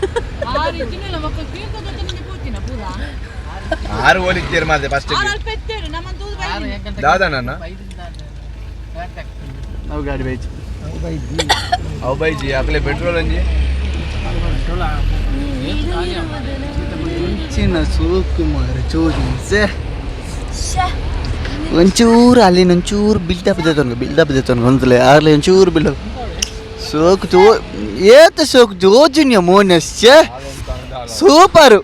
ಆರು ಹೋಲಿಕ್ಕೆ ಮಾತೆ ಫಸ್ಟ್ ದಾದಣ್ಣ ನಾವು ಗಾಡಿ ಬೈಚ್ ಅವು ಬೈಜಿ ಅಕಲೆ ಪೆಟ್ರೋಲ್ ಅಂಜಿ. ಚಿನ್ನ ಸೂಕು ಮಾರ ಚೋಜಿ ಸೆ. ಒಂಚೂರು ಅಲ್ಲಿ ಒಂಚೂರು ಬಿಲ್ಡಪ್ ದೇತನ್ಗ ಬಿಲ್ಡಪ್ ದೇತನ್ಗ ಒಂದ್ಲೆ ಆಗ್ಲೇ ಒಂಚೂರು ಬಿಲ್ಡಪ್ ಸೋಕು ಜೋ ಏತ ಸೋಕು ಜೋಜಿನ್ಯ ಮೋನಸ್ಯ ಸೂಪರು.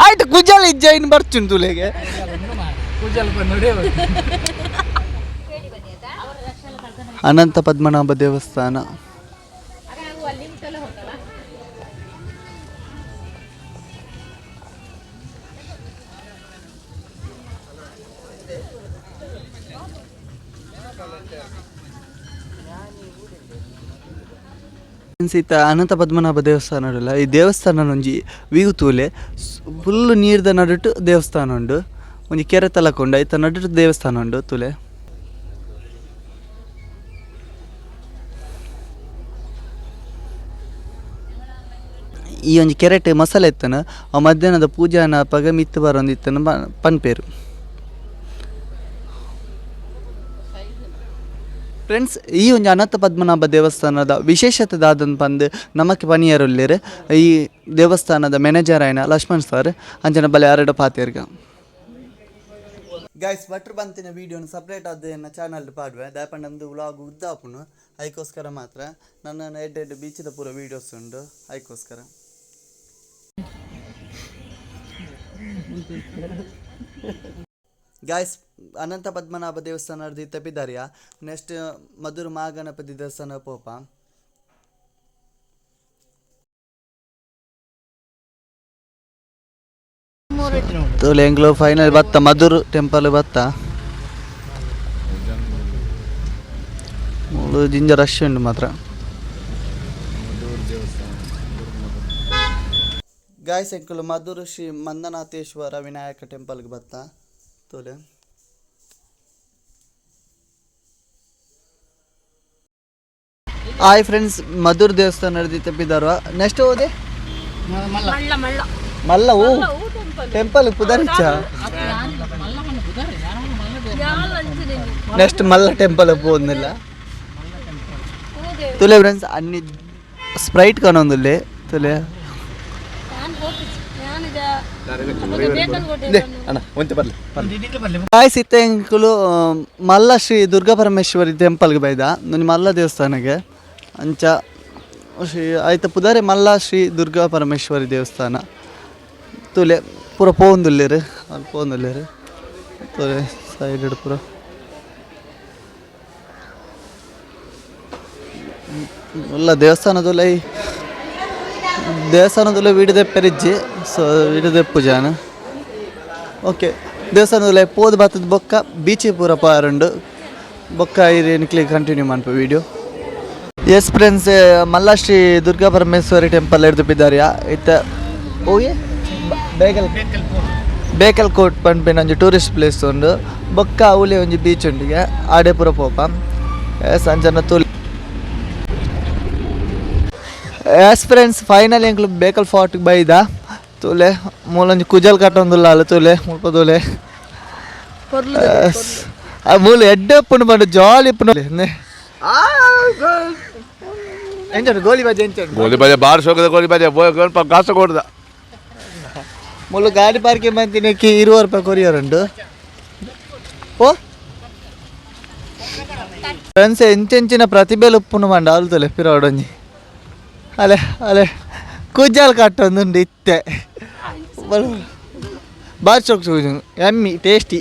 ಆಯ್ತು ಕುಜಲ್ ಇಜ್ಜ ಇನ್ನು ಬರ್ಚುನ್ ತುಲೆಗೆ. ಅನಂತ ಪದ್ಮನಾಭ ದೇವಸ್ಥಾನ. ಸೀತ ಅನಂತ ಪದ್ಮನಾಭ ದೇವಸ್ಥಾನ ಉಂಡಲ್ಲ, ಈ ದೇವಸ್ಥಾನ ಒಂಜಿ ವ್ಯೂ ತೂಲೆ ಫುಲ್ ನೀರ್ದ ನಡುಟು ದೇವಸ್ಥಾನ ಉಂಡು, ಒಂಜಿ ಕೆರೆ ತಲಕ ಉಂಡು, ಐತ ನಡುಟು ದೇವಸ್ಥಾನ ಉಂಡು ತೂಲೆ. ಈ ಒಂಜಿ ಕೆರೆಟ್ ಮಸಾಲೆ ಇತ್ತನ ಆ ಮಧ್ಯಾಹ್ನದ ಪೂಜಾನ ಪಗ ಮಿತ್ತು ಬರೊಂದು ಇತ್ತನ ಪನ್ಪೇರು. ಫ್ರೆಂಡ್ಸ್, ಈ ಒಂಜಿ ಅನಂತ ಪದ್ಮನಾಭ ದೇವಸ್ಥಾನದ ವಿಶೇಷತೆ ದಾದನ್ ಪಂದ್ ನಮಕ್ ಪನಿಯರುಲ್ಲೇರು ಈ ದೇವಸ್ಥಾನದ ಮ್ಯಾನೇಜರ್ ಆಯ್ನ ಲಕ್ಷ್ಮಣ್ ಸರ್ ಅಂಚನ ಬಲೆ ಅರಡ ಪಾತೇರ್ಗ. ಗೈಸ್, ಭಟ್ರು ಬಂತಿನ ವೀಡಿಯೋನ ಸಪ್ರೇಟ್ ಆದ ಚಾನಲ್ ಪಾಡುವೆ ದಾಯಪಂಡ ವ್ಲಾಗ್ ಉದ್ದಾಪುನು ಐಕೋಸ್ಕರ ಮಾತ್ರ ನನ್ನ ಎಡ್ ಎಡ್ ಬೀಚಿದ ಪೂರ ವೀಡಿಯೋಸ್ ಉಂಡು ಐಕೋಸ್ಕರ. ಗಾಯ್ಸ್, ಅನಂತ ಪದ್ಮನಾಭ ದೇವಸ್ಥಾನ ತಪ್ಪಿದಾರಿಯ ನೆಕ್ಸ್ಟ್ ಮಧುರ ಮಹಾಗಣಪತಿ ದೇವಸ್ಥಾನ ಪೋಪ. ತೋಲೆ ಎಂಗ್ಲೋ ಫೈನಲ್ ಬತ್ತ ಮಧುರ್ ಟೆಂಪಲ್ ಬತ್ತ ಮೂಲು ಜಿಂಜ ರಶ್ ಉಂಡು ಮಾತ್ರ. ಗಾಯ್ಸ್, ಎಂಕುಲು ಮಧುರ್ ಶ್ರೀ ಮಂದನಾಥೇಶ್ವರ ವಿನಾಯಕ ಟೆಂಪಲ್ಗೆ ಬತ್ತ ತೋಲೆ. ಹಾಯ್ ಫ್ರೆಂಡ್ಸ್, ಮಧುರ್ ದೇವಸ್ಥಾನ ತಪ್ಪಿದಾರ ನೆಕ್ಸ್ಟ್ ಹೋದೆ ಮಲ್ಲ ಓ ಟೆಂಪಲ್ ಪುದರಿಚ್ಚ ನೆಕ್ಸ್ಟ್ ಮಲ್ಲ ಟೆಂಪಲ್ ಪೋಂದಿಲ್ಲ ತುಲೆ. ಫ್ರೆಂಡ್ಸ್, ಅన్ని ಸ್ಪ್ರೈಟ್ ಕಾಣೊಂದುಲ್ಲೆ ತುಲೆ. ಅಣ್ಣ ಒಂತೆ ಬರ್ಲಿ. ಗಾಯ್ಸ್, ಇತ್ತೆ ಎಂಕುಲು ಮಲ್ಲ ಶ್ರೀ ದುರ್ಗಾ ಪರಮೇಶ್ವರಿ ಟೆಂಪಲ್ಗೆ ಬೈದ ಒಂಜಿ ಮಲ್ಲ ದೇವಸ್ಥಾನಗೆ ಅಂಚ ಶ್ರೀ ಆಯ್ತ ಪುದಾರೆ ಮಲ್ಲ ಶ್ರೀ ದುರ್ಗಾ ಪರಮೇಶ್ವರಿ ದೇವಸ್ಥಾನ ತೂಲೆ. ಪೂರ ಪೋವೊಂದುಲ್ಲೆರ್ ಅಲ್ಲಿ ಪೋವೊಂದುಲ್ಲೆರ್ ತೂಲೆ ಸೈಡ್ ಪೂರ ಉಲ್ಲ ದೇವಸ್ಥಾನದುಲೈ ದೇವಸ್ಥಾನದುಲ ವೀಡಿಯೋ ದೆಪ್ಪೆರಿಜ್ಜಿ ಸೊ ವೀಡಿಯೋ ದೆಪ್ಪುಜಾನ. ಓಕೆ, ದೇವಸ್ಥಾನದುಲೈ ಪೋದು ಬತ್ತದ ಬೊಕ್ಕ ಬೀಚಿ ಪೂರ ಪಾರುಂಡು ಬೊಕ್ಕ ಇರ್ ಕಂಟಿನ್ಯೂ ಮನ್ಪ ವೀಡಿಯೋ. ಎಸ್ ಫ್ರೆಂಡ್ಸ್, ಮಲ್ಲ ಶ್ರೀ ದುರ್ಗಾ ಪರಮೇಶ್ವರಿ ಟೆಂಪಲ್ ಹಿಡ್ದು ಬಿದ್ದಾರಿಯಾ ಇತ್ತ ಓಯೆ ಬೇಕಲ್ ಬೇಕಲ್ ಕೋಟ್ ಪನ್ಪಿನ ಒಂಜಿ ಟೂರಿಸ್ಟ್ ಪ್ಲೇಸ್ ಉಂಡು ಬೊಕ್ಕ ಅವಲೆ ಒಂಜಿ ಬೀಚ್ ಉಂಡಿಗೆ ಆಡೆ ಪೂರ ಪೋಪ. ಎಸ್ ಅಂಚನ ತೂಲೆ. ಎಸ್ ಫ್ರೆಂಡ್ಸ್, ಫೈನಲ್ ಎಂಕ್ಲು ಬೇಕಲ್ ಫಾರ್ಟ್ ಬೈದ ತೂಲೆ. ಮೂಲೊಂಜಿ ಕುಜಲ್ ಕಟ್ಟೊಂದುಲ್ಲ ಅಲ್ಲ ತೂಲೆ ಮುಲ್ಪ ತೂಲೆ. ಮೂಲು ಎಡ್ಡೆ ಉಪ್ಪುಂಡು ಪಂಡ ಜಾಲಿ ಉಪ್ಪುಂಡು ಎಂಚುಂಡು ಗೋಲಿ ಬಾಜಿ ಎಂಚುಂಡು? ಗೋಲಿ ಬಾಜೆ ಬಾರ್ ಶೋಕದ ಗೋಲಿ ಬಾಜೆ ಕಾಸು ಕೊಡ್ದ. ಮುಳ್ಳು ಗಾಡಿ ಪಾರ್ಕಿಂಗ್ ಮಂತಿನಕ್ಕೆ 20 ರೂಪಾಯಿ ಕೊರಿಯರ್ ಉಂಡು. ಓ ಫ್ರೆಂಡ್ಸ್, ಎಂಚೆಂಚಿನ ಪ್ರತಿಭೆಲು ಉಪ್ಪುಂಡು ಮಂಡ ಅಲ್ತಲೆ ಪಿರಾಡೊಂಜಿ ಅಲೆ ಅಲೆ ಕುಜ್ಜಾಲ್ ಕಟ್ಟೊಂದುಂಡು ಇತ್ತೆ ಬಾರಿ ಚೊಕ್ ಎಮ್ಮಿ ಟೇಸ್ಟಿ.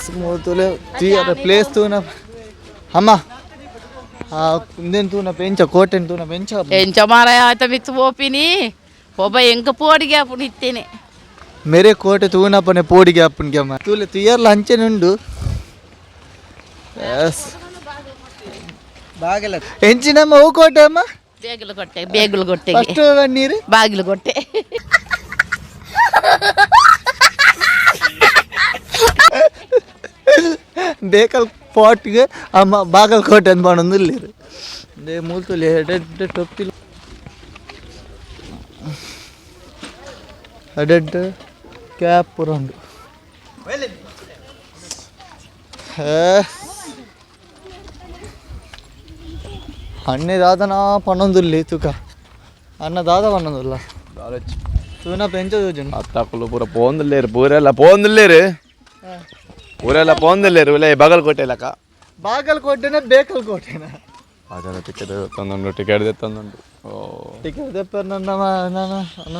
ಸ್ಮೂತುಲೆ ಪ್ಲೇಸ್ ತೂನ. ಅಮ್ಮ ಇಂದೇನು ತೂನ ಪೆಂಚ ಕೋಟೆನ್ ತೂನ ಪೆಂಚ ಎಂಚ ಮಾರಾಯ ಆತ ಮಿತ್ತು ಪೋಪಿನಿ ಒಬ್ಬ ಎಂಕ ಪೋಡಿಗೆ ಅಪ್ಪುನು ಇತ್ತೇನೆ. ಮೇರೆ ಕೋಟೆ ತೂನಪ್ಪನೆ ಪೋಡಿಗೆ ಅಪ್ಪನಿಗೆ ಅಮ್ಮ ತೂಲೆ ತುಯರ್ಲ ಅಂಚೆನುಂಡು. ಎಸ್ ಬಾಗಿಲ ಎಂಚಿನಮ್ಮ ಹೂ ಕೋಟೆ ಅಮ್ಮ? ಬೇಗಲು ಕೊಟ್ಟೆ, ಬೇಗಲು ಕೊಟ್ಟೆ. ಫಸ್ಟ್ ನೀರು ಬಾಗಿಲು ಕೊಟ್ಟೆ. ಬೇಕಲ್ ಪಾಟ್ಗೆ ಅಮ್ಮ ಬಾಗಲಕೋಟೆ ಅಂತ ಮಾಡೋದು ಇಲ್ಲಿರು. They ಮೂಲ್ತುಲಿ ಎಡೆಡ್ ಟೊಪ್ಪಿಲ್ ಎಡೆಡ್ ಕ್ಯಾಪ್ ಪೂರ ಉಂಡು. ಅಣ್ಣೆ ದಾದನ ಪನ್ನೊಂದುಲ್ಲಿ ತುಕ ಅಣ್ಣ ದಾದ ಪನ್ನೊಂದುಲ್ಲ ತೂನ ಪೆಂಚ ತೂಜುಂಡು. ಅತ್ತಕುಲು ಪೂರ ಪೋಂದುಲ್ಲೇರು, ಪೂರೆಲ್ಲ ಪೋಂದುಲ್ಲೇರು, ಊರೆಲ್ಲ ಪೋಂದುಲ್ಲೇರು. ಉಲೇ ಬಾಗಲಕೋಟೆ ಲಕ. ಬಾಗಲಕೋಟೆನ ಬೇಕಲ್ಕೋಟೆನ? ಅದರ ಟಿಕೆಟ್ ತಂದುಂಡು, ಟಿಕೆಟ್ ತಂದುಂಡು. ಓ ಟಿಕೆಟ್ ದೆಪ್ಪರ್ ನನ್ನ ನನ್ನ ಅಣ್ಣ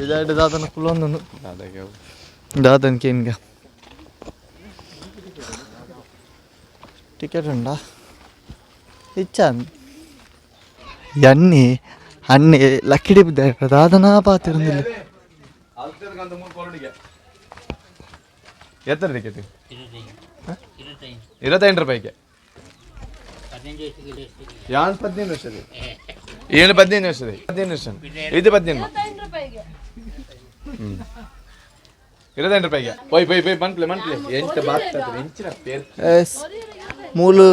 ಇದಾಯ್ತು ದಾದನ ಕುಲೊಂದುಂಡು. ಅದಕ್ಕೆ ದಾದನ್ ಕೇನ್ಗ ಟಿಕೆಟ್ ಉಂಡಾ ಇಚ್ಚಾನ್ ಎಣ್ಣೆ ಅಣ್ಣೆ ಲಕ್ಕಿಡಿ ಬಿದ್ದ ದಾದನ ಪಾತಿರುಂದಿಲ್ಲ. ಎತ್ತರ ಟಿಕೆಟ್ 25 ರೂಪಾಯಿಗೆ. ಯಾನ್ 15 ವರ್ಷದ, ಏಳು 15 ವರ್ಷದ, 15 ವರ್ಷ ಇದು 15 25 ರೂಪಾಯಿಗೆ. ಪೊಯ್ ಪೊಯ್ ಪೊಯ್ ಮನ್ಪ್ಲೆ ಮನ್ಪ್ಲೆ ಎಂಟು ಬಾಗ್ತದೆ ಎಂಚಿನ ಪೇರ್. ಎಸ್ ಮೂಲು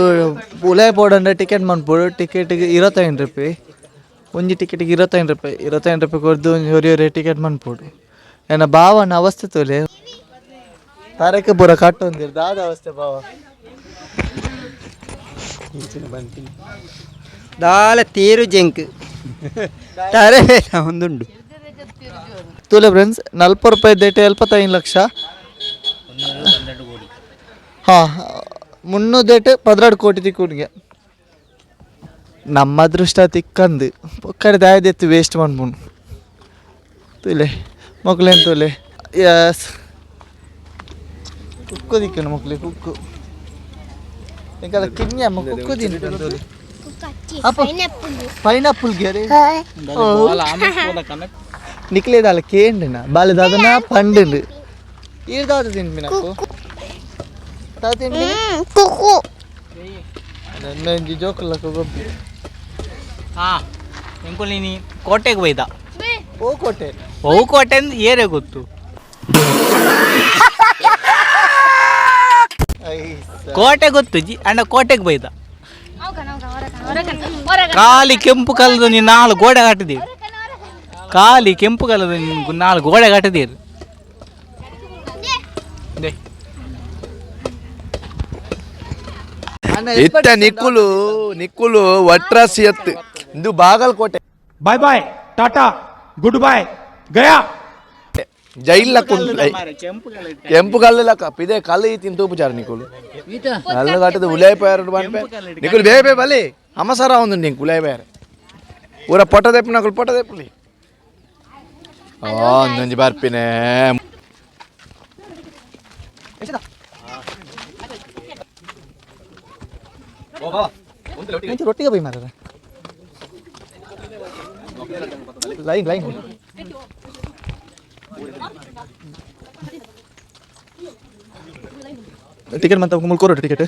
ಉಲೇ ಬೋರ್ಡ್ ಟಿಕೆಟ್ ಮನ್ಪೊಡು. ಟಿಕೆಟ್ಗೆ 25 ರೂಪಾಯಿ ಒಂಜಿ ಟಿಕೆಟ್ಗೆ 25 ರೂಪಾಯಿ. 25 ರೂಪಾಯಿ ಕೊರ್ದು ಒಂಜಿ ಒರಿ ಒರಿ ಟಿಕೆಟ್ ಮನ್ಪೊಡು. ಎನ್ನ ಭಾವನ ಅವಸ್ಥೆ ತೋಲೆ ತಾರಕ್ಕೆ ಪೂರ ಕಟ್ಟೊಂದಿರ್ ದಾದ ಅವಸ್ಥೆ ಭಾವ. ದಾಲ ತೀರು ಜಂಕ್ ತಾರೆ ಒಂದುಂಡು. ತೂಲೆ ಫ್ರೆಂಡ್ಸ್, 40 ರೂಪಾಯಿ ದೇಟೆ 75 ಲಕ್ಷ. ಹಾಂ, 300 ದೇಟೆ 12 ಕೋಟಿ ತಿಕ್ಕುನಿಗೆ. ನಮ್ಮ ಅದೃಷ್ಟ ತಿಕ್ಕಂದು ಪೊಕ್ಕಡೆ ದಾಯದೆತ್ತು ವೇಸ್ಟ್ ಮನ್ಪುಂಡು. ತೂಲೆ ಮೊಕ್ಲೇನು ತೂಲೆ. ಎಸ್ ಕುಕ್ಕು ದಿಕ್ಕನು ಮೊಕ್ಲೆ ಕುಕ್ಕು ಎಂಕಲ ಕಿನ್ಯಮ್ಮ ಕುಕ್ಕು ತಿಂದು ತೂಲೆ. ಅಪ್ಪ ಪೈನಾಪಲ್ ಗೆರೆ ನಿಕ್ಲೇದಾಲ ಕೇಂಡಿನ ಬಾಲೆ ದಾದನ ಪಂಡುಂಡು. ಈರ್ ದಾದ ತಿನ್ಪಿ నాకు ದಾದ ತಿನ್ಪಿ. ಕುಕ್ಕು. ನನ್ನ ಒಂಜಿ ಜೋಕುಲಕ್ಕ ಗೊಬ್ಬಿ. ಹಾಂ, ಎಂಕುಲು ನೀನು ಕೋಟೆಗೆ ಬೈದ. ಓ ಕೋಟೆ? ಓ ಕೋಟೆ ಅಂದ್ ಏರೆ ಗೊತ್ತು? ಕೋಟೆ ಗೊತ್ತು ಜಿ ಅಣ್ಣ. ಕೋಟೆಗೆ ಬೈದ ಖಾಲಿ ಕೆಂಪು ಕಲ್ಲದ ನೀನು ನಾಲ್ಕು ಗೋಡೆ ಕಟ್ಟಿದ್ದೀರಿ. ಖಾಲಿ ಕೆಂಪು ಕಲ್ಲದ ನೀನು ನಾಲ್ಕು ಗೋಡೆ ಕಟ್ಟಿದ್ದೀರಿ. ಇತ್ತ ನಿಕ್ಕುಲು ನಿಕ್ಕುಲು ವಟ್ರಾಸಿ ಎತ್ತು ಇಂದು Bagalkote. Bye bye tata good bye Gaya. Jail ಕೆಂಪು ಕಲ್ಲು ಲಕ್ಕ ಪಿದೆ ಕಲ್ಲು ಈ ತಿಂತು ಉಪಚಾರ ನಿಕ್ಕುಲು ನಲ್ಲ ಕಟ್ಟದ ಉಲಾಯಿಪಾಯರು ಬನ್ಪೆ ನಿಕ್ಕುಲು ಬೇ ಬೇ ಬಲಿ ಅಮಸರ ಒಂದು ನಿಂಗೆ ಉಲಾಯಿಪಾಯರು ಊರ ಪೊಟ್ಟ ದೆಪ್ಪು ನಕುಲು ಪೊಟ್ಟ ದೆಪ್ಪಲಿ. ಓ ಒಂದೊಂಜಿ ಬರ್ಪಿನೆ. ರೊಟ್ಟಿಗೆ ಬೈ ಮಾರ line line ticket ಮತ್ತೆ ಮುಲ್ಕೋರ ಟಿಕೆಟ್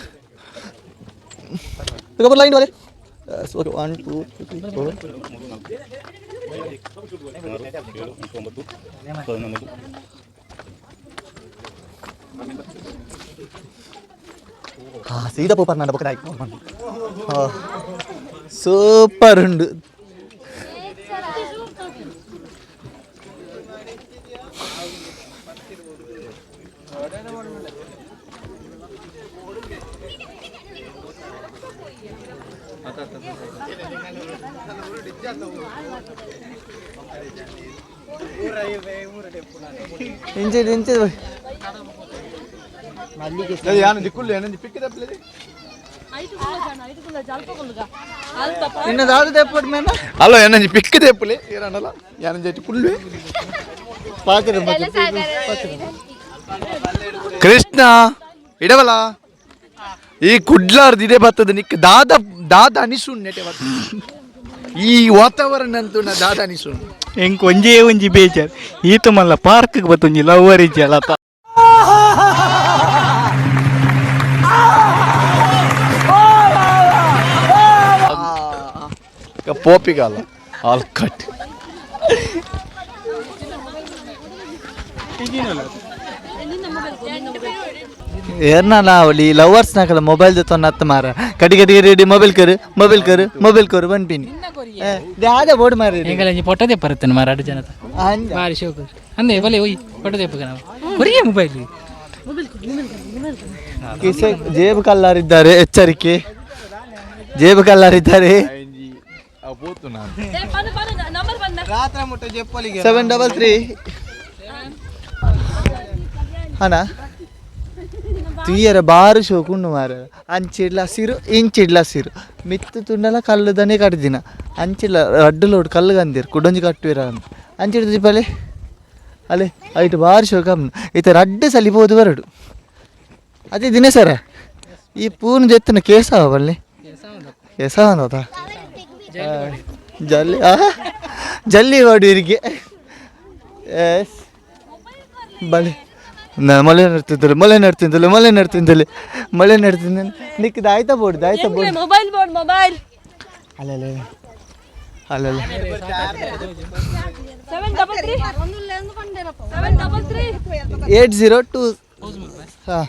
ಲೈನ್ ವಾಲೆ. Okay, 1 2 3 4. ಹಾಂ ಸೀದಾ ಪೋಪರ್ ನಾನು ಬೊಕ್ಕ ಹಾಂ ಸೂಪರ್ ಉಂಡು. ಇಂಚೆ ಇಂಚೆ. ನಿನ್ನ ದಾದ ತೆಪ್ಪಡು ಮೇನ. ಅಲ್ಲ ಏನಂಜಿ ಪಿಕ್ ತೆಪ್ಪಲಿ ಏರಣ್ಣಲ್ಲ ಯಾನಂಜಿ ಕುಲ್ವೆ. ಪಾತ್ರೆ. ಕೃಷ್ಣ ಇಡವಲ್ಲ. ಈ ಕುಡ್ಲಾರ್ದು ಇದೇ ಬರ್ತದೆ ನಿಕ್ ದಾದ ದಾದ ಅನಿಸುಂಡು ನೆಟೆ ಬರ್ತದೆ ಈ ವಾತಾವರಣ ಅಂತೂ ನಾ ದಾದ ಅನಿಸುಂಡು. ಎಂಕ್ ಒಂಜೇ ಒಂಜಿ ಬೇಜಾರ್ ಈತ ಮಲ್ಲ ಪಾರ್ಕ್ ಬತ್ತೊಂಜಿ ಲವರ್ ಇಜ್ಜಲತ. ಪೋಪಿಗಾಲ ಆಲ್ ಕಟ್. ಏರ್ನಲ್ಲ ಅವಳಿ ಲವರ್ಸ್ ನಾಕಲ್ಲ ಮೊಬೈಲ್ ಜೊತೆ ಅತ್ತ ಮಾರ ಕಡಿ ಕಡಿ ರೆಡಿ ಮೊಬೈಲ್ ಕರು ಮೊಬೈಲ್ ಕರು ಮೊಬೈಲ್ ಕರು ಬನ್ಪಿನಿ ದಾದ ಬೋರ್ಡ್ ಮಾರಿ. ಎಂಕಲ ಒಂಜಿ ಪೊಟ್ಟದೆ ಪರತ್ತನ ಮಾರ ಅಡು ಜನತ. ಅಂಜ. ಬಾರಿ ಶೋಕು ಅಂದೆ ಬಲೆ ಒಯ್ ಪೊಟ್ಟದೆ ನಾವು ಕೊರಿಯೇ ಮೊಬೈಲ್. ಕಿಸೆ ಜೇಬು ಕಲ್ಲಾರಿದ್ದಾರೆ, ಎಚ್ಚರಿಕೆ, ಜೇಬು ಕಲ್ಲಾರಿದ್ದಾರೆ. 733 ಅಣ್ಣ ತೀಯರ ಬಾರು ಶೋಕುಂಡು ಮಾರ. ಅಂಚಿಡ್ಲ ಹಸಿರು ಇಂಚಿಡ್ಲ ಹಸಿರು ಮಿತ್ತು ತುಂಡಲ ಕಲ್ಲುದನೆ ಕಡ್ದಿನ ಅಂಚಿಡ್ಲ ರಡ್ಡು ಲೋಡ್ ಕಲ್ಲು ಗಂದಿರು ಕುಡೊಂಜಿ ಕಟ್ಟುವಿರ ಅಂಚಿಡ್ದು ದಿಪ್ಪಲೆ ಅಲೆ ಐಟ್ ಬಾರಿ ಶೋಕ ಈತ ರಡ್ಡು ಸಲಿಬೋದು ಬರಡು ಅದೇ ದಿನ ಸರ ಈ ಪೂರ್ಣ ಜೆತ್ತನ ಕೇಸಾವ ಬಲ್ಲಿ ಕೇಸಾವ ಜಲ್ಲಿ ಜಲ್ಲಿ ವಾಡು ಇರಿಗೆ ಎಸ್ ಬಲೆ ಮೊಲೆ ನಡ್ತಿದ್ದಳು ಮೊಲೆ ನಡ್ತಿದ್ದಳು ಮೊಲೆ ನಡ್ತಿದ್ದಳು ಮೊಲೆ ನಡ್ತಿದ್ದಾನೆ ನಿಕ್ಕಿದ ಆಯ್ತಾ ಬೋರ್ಡ್ ಆಯ್ತಾ board mobile board mobile. ಅಲ್ಲಲ್ಲ ಅಲ್ಲಲ್ಲ. 733 733. 802. ಹಾಂ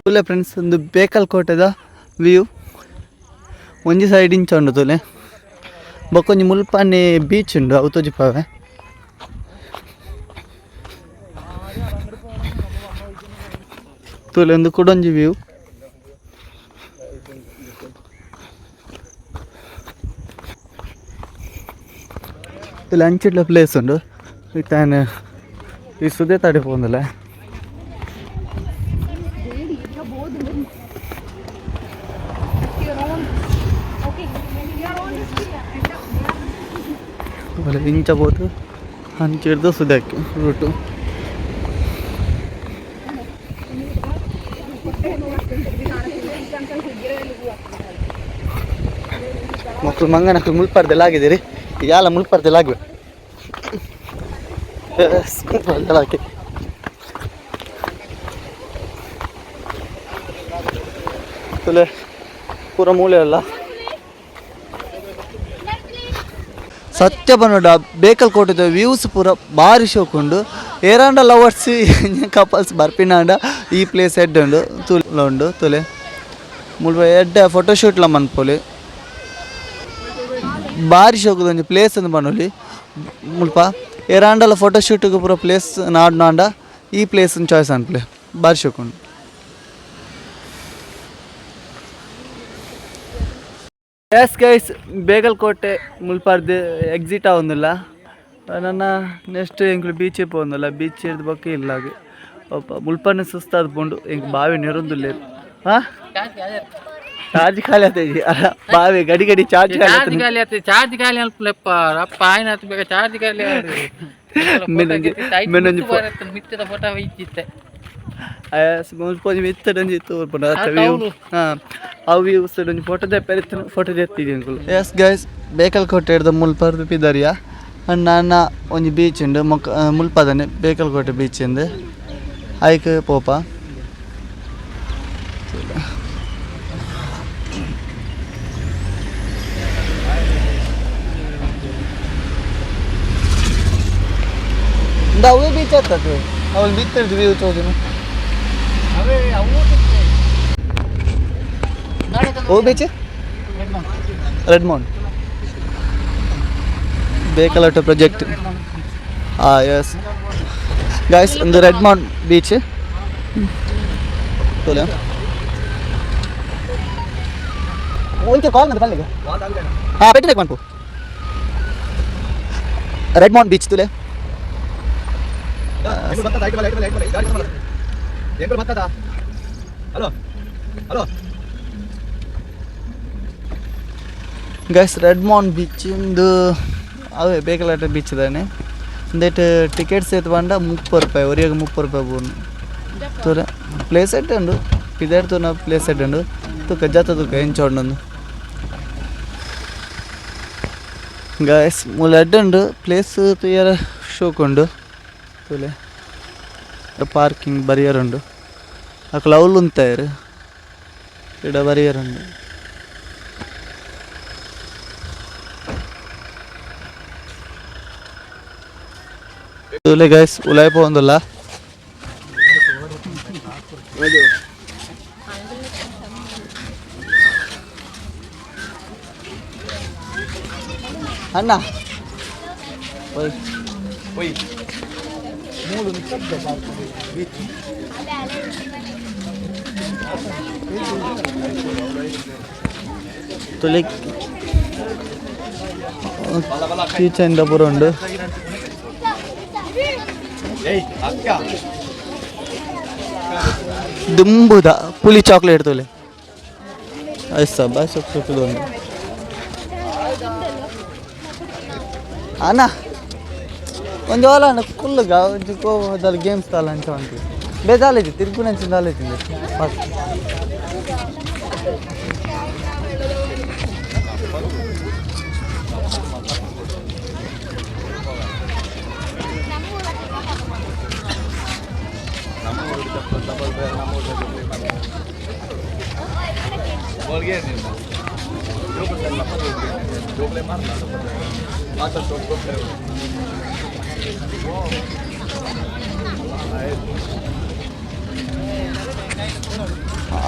ತುಲೆ ಫ್ರೆಂಡ್ಸ್, ಒಂದು ಬೇಕಲ್ ಕೋಟೆದ ವ್ಯೂ. ಒಂಜಿ ಸೈಡ್ ಇಂಚ ಉಂಡು ತುಲೆ, ಬೊಕ್ಕೊಂಜಿ ಮುಲ್ಪನೆ ಬೀಚ್ ಉಂಡು, ಅವು ತೋಜಿಪಾವೆ. ತುಲೆ ಒಂದು ಕುಡೊಂಜಿ ವ್ಯೂ. ತುಲೆ ಅಂಚಿಡ್ಲ ಪ್ಲೇಸ್ ಉಂಡು. ಇತ್ತಾನೆ ಈ ಸುದೇ ತಡೆ ಪೋಂದಲ್ಲ. ಇಂಚ ಪೋತು ಅಂಚಿಡ್ದು ಸುದಕ್ಕೆ ರೂಟು. ಮಕ್ಕಳು ಮಂಗನಕ್ಕಳು ಮುಳ್ಪಾರ್ದೆಲ್ಲ ಆಗಿದ್ದೀರಿ ಯಾಲ ಮುಳ್ಪಾರ್ದೆಲ್ಲ ಆಗ್ಬೇಕು ಮುಳ್ಪಾರ್ದೆಲ್ಲ ಹಾಕಿ ತುಲೆ ಪೂರ ಮೂಲೆ ಅಲ್ಲ. ಸತ್ಯ ಪನೋಡ ಬೇಕಲ್ ಕೋಟೆದ ವ್ಯೂಸ್ ಪೂರ ಬಾರಿ ಶೋಕುಂಡು. ಏರಾಂಡ ಲವರ್ಸ್ ಕಪಲ್ಸ್ ಬರ್ಪಿನಾಂಡ ಈ ಪ್ಲೇಸ್ ಎಡ್ಡೆ ಉಂಡು ತುಲೆ ಉಂಡು ತುಲೆ ಮುಲ್ಪ ಎಡ್ಡೆ ಫೋಟೋಶೂಟ್ಲ ಮನ್ಪೊಲಿ. ಬಾರಿ ಶೋಕುದ ಒಂಜಿ ಪ್ಲೇಸ್ ಅಂದ್ ಪನೊಲಿ. ಮುಲ್ಪ ಏರಾಂಡಲ ಫೋಟೋಶೂಟ್ಗ್ ಪೂರ ಪ್ಲೇಸ್ ನಾಡ್ ನಾಂಡ ಈ ಪ್ಲೇಸ್ ಚಾಯ್ಸ್ ಅನ್ಪ್ಲೆ, ಬಾರಿ ಶೋಕುಂಡು. ಎಸ್ ಗೈಸ್, ಬೇಗಲ್ಕೋಟೆ ಮುಲ್ಪಾರ್ದು ಎಕ್ಸಿಟ್ ಆವೊಂದುಲ್ಲ. ನನ್ನ ನೆಕ್ಸ್ಟ್ ಎಂಕ್ಲು ಬೀಚ್ ಪೋವೊಂದುಲ್ಲ. ಬೀಚ್ ಇರ್ದು ಬೊಕ್ಕ ಇಲ್ಲಾಗ ಮುಲ್ಪನೆ ಸುಸ್ತಾದ್ ಪೋಂಡು. ಎಂಕ್ ಬಾವಿ ನೆರೊಂದುಲ್ಲೆರ್. ಹಾಂ, ಚಾರ್ಜ್ ಖಾಲಿ ಆತೈಜಿ ಅಲ್ಲ, ಬಾವಿ ಗಡಿ ಗಡಿ ಚಾರ್ಜ್ ಖಾಲಿ. ಚಾರ್ಜ್ ಖಾಲಿ ಆತ, ಚಾರ್ಜ್ ಖಾಲಿ ಅನ್ಪುಲೆಪ್ಪ ಅಪ್ಪ ಆಯ್ನ ಬೇಗ ಚಾರ್ಜ್ ಖಾಲಿ. ಮೆನೊಂಜಿ ಮೆನೊಂಜಿ ಮಿತ್ತದ ಫೋಟೋ ಇಚ್ಚಿತ್ತೆ. ಮುಲ್ಪ ಒಂಜಿ ಮಿತ್ತಡೊಂಜಿ ತೂರ್ಪುಂಡು ಅತ್ತ ವ್ಯೂ. ಹಾಂ, ಅವು ವ್ಯೂಸ್ ಒಂಜಿ ಫೋಟೋ ದೆಪ್ಪರೆ ಫೋಟೋ ದೆತ್ತಿದಿ ಎಂಕುಲು. ಎಸ್ ಗೈಸ್, ಬೇಕಲ್ಕೋಟೆ ಹಿಡ್ದು ಮುಲ್ಪರ್ದು ಪಿದರಿಯ ಅಣ್ಣ ಒಂಜಿ ಬೀಚ್ ಉಂಡು ಮೊಕ್ಕ ಮುಲ್ಪದನೆ ಬೇಕಲ್ಕೋಟೆ ಬೀಚ್ ಇಂದು ಐಕ್ ಪೋಪ. ಅವೇ ಬೀಚ್ ಆಗ್ತದೆ ಅವಳು ಬಿತ್ತರ್ದು ವ್ಯೂ ತೋಜುನು. ಓ beach red Mount ಬೇಕಲಟ project. ಹಾಂ ಎಸ್ ಗಾಯ್ಸ್, ಒಂದು red Mount beach ತೋಲೆ. ಒಂಚೂರು ಕಾಲ್ ಮಾಡಿ ಬಲ್ಲಿಗೆ. ಹಾಂ, ಪೆಟ್ಟಿಗೆ ಮನ್ಪು. Red Mount beach ತುಲೆ. Guys, red Mount beach ಇಂದು ಅವೇ ಬೇಕಲಾಟ ಬೀಚ್ ದಾನೆ. ಒಂದೇಟ್ ಟಿಕೆಟ್ಸ್ ಏತ್ ಪಂಡ 30 ರೂಪಾಯಿ, ಒರಿಯಾಗ 30 ರೂಪಾಯಿ ಬೋನು. ತೂರೆ ಪ್ಲೇಸ್ ಎಡ್ಡೆ ಉಂಡು. ಪಿದಾಡ್ತುನ ಪ್ಲೇಸ್ ಎಡ್ಡುಂಡು ತುಕ ಜಾತ ತುಕ ಎಂಚ ಉಂಡು ಗಾಯ್ಸ್. ಮೂಲು ಎಡ್ಡುಂಡು ಪ್ಲೇಸ್ ತೂಯರ ಶೋಕ್ ಉಂಡು. ತೂಲೆ, ಪಾರ್ಕಿಂಗ್ ಬರಿಯರುಂಡು. ಅಕುಲು ಅವ್ಲು ಉಂತಾಯೆರ್, ಇಡ ಬರಿಯರುಂಡು. ತೂಲೆ ಗೈಸ್, ಉಲಾಯ್ ಪೋವೊಂದುಲ್ಲ. ಅಣ್ಣ, ಓಯ್ ಓಯ್, ಮೂಲು ತುಲೆ ಕೀಚೆಂದ ಪೂರ ಉಂಡು. ದುಂಬುದ ಪುಲಿ ಚಾಕ್ಲೇಟ್ ತುಲೆ ಐಸ ಬಾಯ್ ಸೊಪ್ಪು ಉಂಡು. ಅಣ್ಣ, ಒಂಜಿ ಓಲ ಅಣ್ಣ ಕುಲ್ಲುಗ ಒಂಜಿ ಗೋವಾದಲ್ಲಿ ಗೇಮ್ಸ್ ದಾಲ ಅಂಚ ಉಂಟು. ಬೇಜಾಲೇಜಿ ತಿರ್ಗುನಂಚಿನ ದಾಲೇಜಿಂದೆ.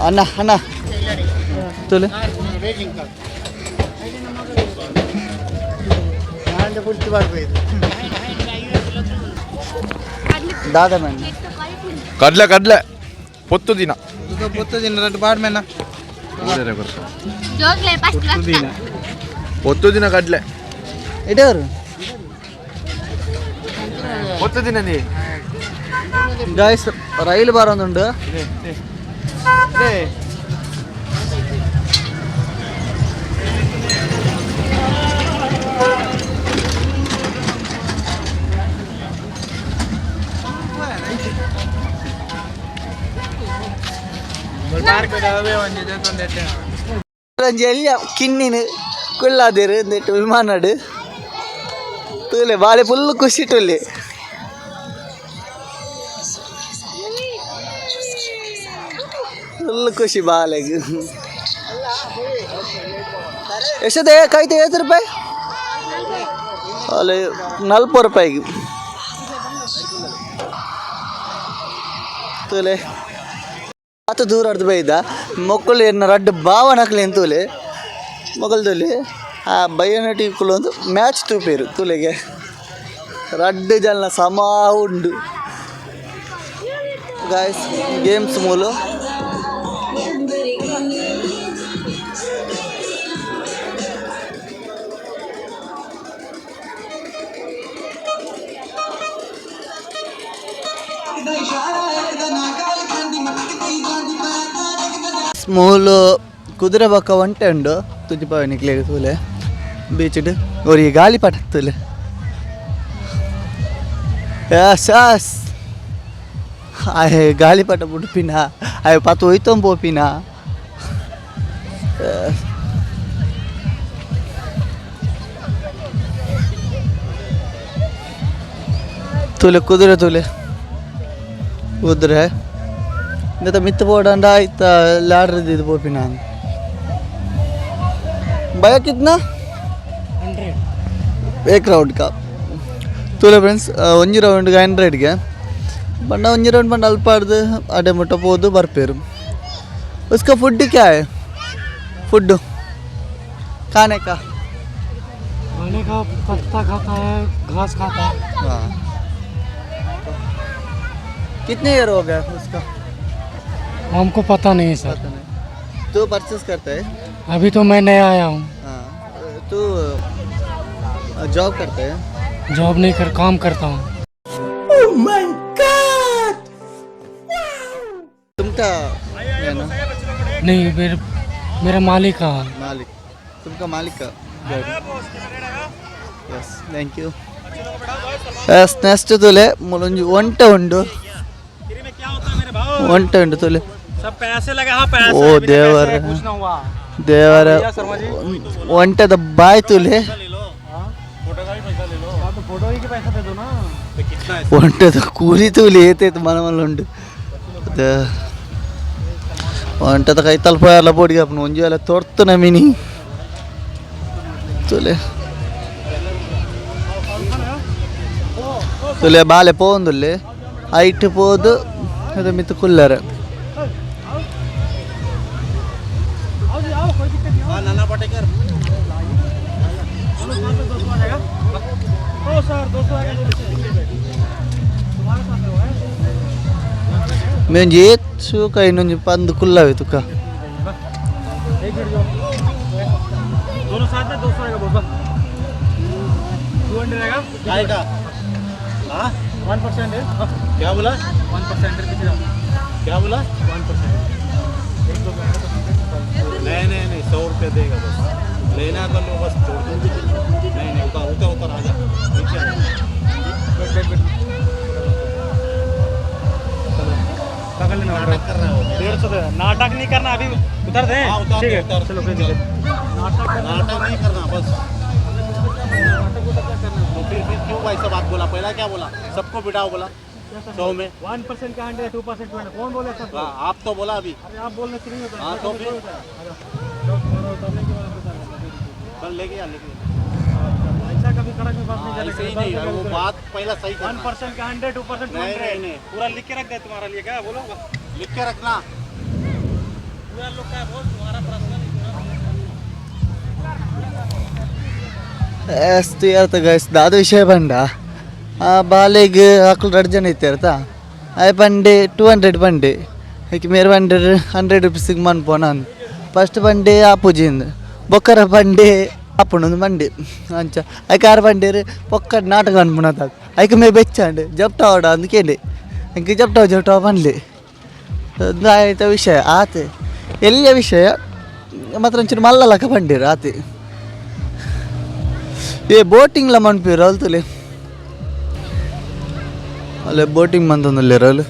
ಅಣ್ಣ ಅಣ್ಣ, ತುಲೆ ದಾದ ಮೇನ್. ಕಡ್ಲೆ ಕಡ್ಲೆ ಪೊತ್ತು ದಿನ. ಪೊತ್ತು ದಿನ ರಡ್ಡು ಬಾಡ್ ಮೇನ. ಪೊತ್ತು ದಿನ ಕಡ್ಲೆ. ಇಡೋರು ಪೊತ್ತು ದಿನ ನೀ. ಗಾಯ್ಸ್, ರೈಲು ಬರೋದುಂಡು. ಒಂಜಿ ಎಲ್ಯ ಕಿನ್ನಿನ ಕುಲ್ಲಾದೇರು ಇಂದೆಟ್ ವಿಮಾನಡ್. ತೂಲೆ, ಬಾಳೆ ಫುಲ್ ಖುಷಿ ಟುಲ್ಲಿ. ಫುಲ್ ಖುಷಿ ಬಾಲೆಗ್. ಎಷ್ಟದೆ ಕೈತೆ? ಏತ್ ರೂಪಾಯಿ ಅಲ್ಲಿ? 40 ರೂಪಾಯಿಗೆ. ತೂಲೆ, ಆತ ದೂರ ಅರ್ಧ ಬೈದ ಮೊಕ್ಕಳು ಎನ್ನ ರಡ್ಡು ಭಾವನಕ್ಲೆ ತೂಲೆ ಮೊಗಲ್ ತೂಲೆ. ಆ ಬಯ್ಯನಟಿ ಒಂದು ಮ್ಯಾಚ್ ತೂಪೇರು. ತೂಲೆಗೆ, ರಡ್ಡು ಜನ ಸಮ ಉಂಡು. ಗಾಯ್ಸ್, ಗೇಮ್ಸ್ ಮೂಲು. ಮೂಲು ಕುದುರೆ ಬೊಕ್ಕ ಒಂಟೆ ಉಂಡು. ತುಜಿಪಾವೆ ನಿಕ್ಲೆಗ್. ತೂಲೆ, ಬೀಚ್ಡ್ ಒರಿ ಗಾಳಿಪಟ. ತೂಲೆ, ಎಸ್ ಎಸ್, ಆಯೆ ಗಾಳಿಪಟ ಬುಡ್ಪಿನ, ಆಯೆ ಪತ್ತು ಒಯ್ತೊಂದು ಪೋಪಿನ. ತೂಲೆ ಕುದುರೆ, ತೂಲೆ ಕುದುರೆ. ಇಂದತ ಮಿತ್ತು ಬೋಡಂಡ ಆಯ್ತ ಲ್ಯಾಡ್ರ್ ಇದು ಪೋಪಿನ. भैया, कितना एक ರೌಂಡ್ ಕಾ? ತೂಲೆ ಫ್ರೆಂಡ್ಸ್, ಒಂಜಿ ರೌಂಡ್ಗೆ 100ಗೆ ಬಂಡ. ಒಂಜಿ ರೌಂಡ್ ಬಂಡ ಅಲ್ಪಾಡ್ದು ಅಡೆ ಮುಟ್ಟ ಪೋದು ಬರ್ಪೇರು. उसका फूड क्या है? फूड खाने का? खाने का पत्ता खाता है, घास खाता है। हाँ, कितने ईयर हो गया उसका? हमको पता नहीं सर। पता नहीं। तो परचेस करता है? अभी तो मैं नया आया हूँ। हाँ, तो जॉब करते हैं? जॉब नहीं कर, काम करता हूँ। तुमका है ना? नहीं, मेरे मेरा मालिक का। मालिक, तुमका मालिक का. Yes, thank you. Yes, next ತೂಲೆ, ಮೂಲೊಂಜಿ ಒಂಟೆ ಉಂಡು, ಒಂಟೆ ಉಂಡು ತೂಲೆ. पैसे लगा। हाँ पैसे। ಓ ದೇವರ ದೇವರ, ಒಂಟದ ಬಾಯ್ ತುಲೆ, ಒಂಟದ ಕೂಲಿ ತೂಲಿ ಏತೈತು ಮನ ಉಂಡು. ಒಂಟದ ಕೈ ತಲ್ಪ ಪೋಡಿಗೆ ಅಪ್ಪನು ಒಂಜಿ ವೇಳೆ ತೋರ್ತುನ ಮಿನಿ ತುಲೆ ತುಲೆ ಬಾಲೆ ಪೋಂದುಲ್ಲೆ ಐಟ್ ಪೋದು ಅದು ಮಿತ್ತು ಕುಲ್ಲರೆ. ಒಂಜಿ ಏತ್ ಶೂಕ ಇನ್ನೊಂಜಿ ಪಂದು ಕುಲ್ಲವೆ ತುಕ್ಕ. दोनों साथ में 200 आएगा बोल। 200 आएगा आएगा। हाँ 1% है। क्या बोला? 1% पीछे जाओ। क्या बोला? 1%। नहीं नहीं नहीं, 100 रुपये देगा बस। लेना तो लो बस, छोड़ दो। नहीं नहीं, उतर उतर उतर, आ जा नीचे आ जा। बैठ बैठ बैठ, पकड़ लेना। नाटक कर रहा हो? 150 दे। नाटक नहीं करना अभी, उतर दे। ठीक है चलो फिर। नाटक नाटक नहीं करना बस। तो फिर क्यों भाई सब बात बोला? पहला क्या बोला? सबको बिठाओ बोला 100 में। 1% का 100, 2% 200। कौन बोला सबको? आप तो बोला अभी। अरे आप बोलने से नहीं होता। हाँ तो फिर कल लेके आ, लेके ऐसा कभी कड़क में बात नहीं चलेगा। ऐसे ही नहीं, वो बात पहला सही करना। 1% का 100, 2% 200। नहीं पूरा लिख के रख दे तुम्हारा लिए। क्या बोलो? लिख के रखना पूरा। लोग का बोल तुम्हारा पर्सनल। ಎಸ್ತು ಏರ್ತ ಗೈಸ್, ದಾದ ವಿಷಯ ಪಂಡ ಆ ಬಾಲೆಗ್ ಅಕ್ಲು ರಡ್ಡ್ ಜನ ಇತ್ತೆರ್ತ ಆಯ್ ಪಂಡೆ 200 ಪಂಡೆ ಐಕ್ ಮೇರ್ ಪಂಡೆ 100 ರುಪೀಸಿಗೆ ಮನ್ಪೋನ. ಫಸ್ಟ್ ಪಂಡೆ ಆಪುಜಿಂದ್ ಬೊಕ್ಕರ ಪಂಡೆ ಆಪುಂಡು ಬಂಡೆ ಅಂಚ ಐಕ್ ಆರು ಪಂಡೇರು ಪೊಕ್ಕಡ್ ನಾಟಕ ಅನ್ಪುಣತ ಐಕ್ ಮೇ ಬೆಚ್ಚಾಂಡ್ ಜಪ್ಟಾವಡ ಅಂದ್ ಕೇಂಡೆ ಇಂಕ್ ಜಪ್ಟಾವ ಜಪ್ಟಾವ ಪನ್ಲೆ ಆಯ್ತ ವಿಷಯ ಆತೆ ಎಲ್ಲಿಯ ವಿಷಯ ಮಾತ್ರ ಒಂಚೂರು ಮಲ್ಲಲಕ ಪಂಡೇರು ಆತೆ. ಏ ಬೋಟಿಂಗ್ಲ ಮನ್ಪೇರು ಅಲ್ತುಲೆ ಅಲ್ಲೇ ಬೋಟಿಂಗ್ ಮಂತೊಂದುಲ್ಲೆರ್ ಅಲ್ಲು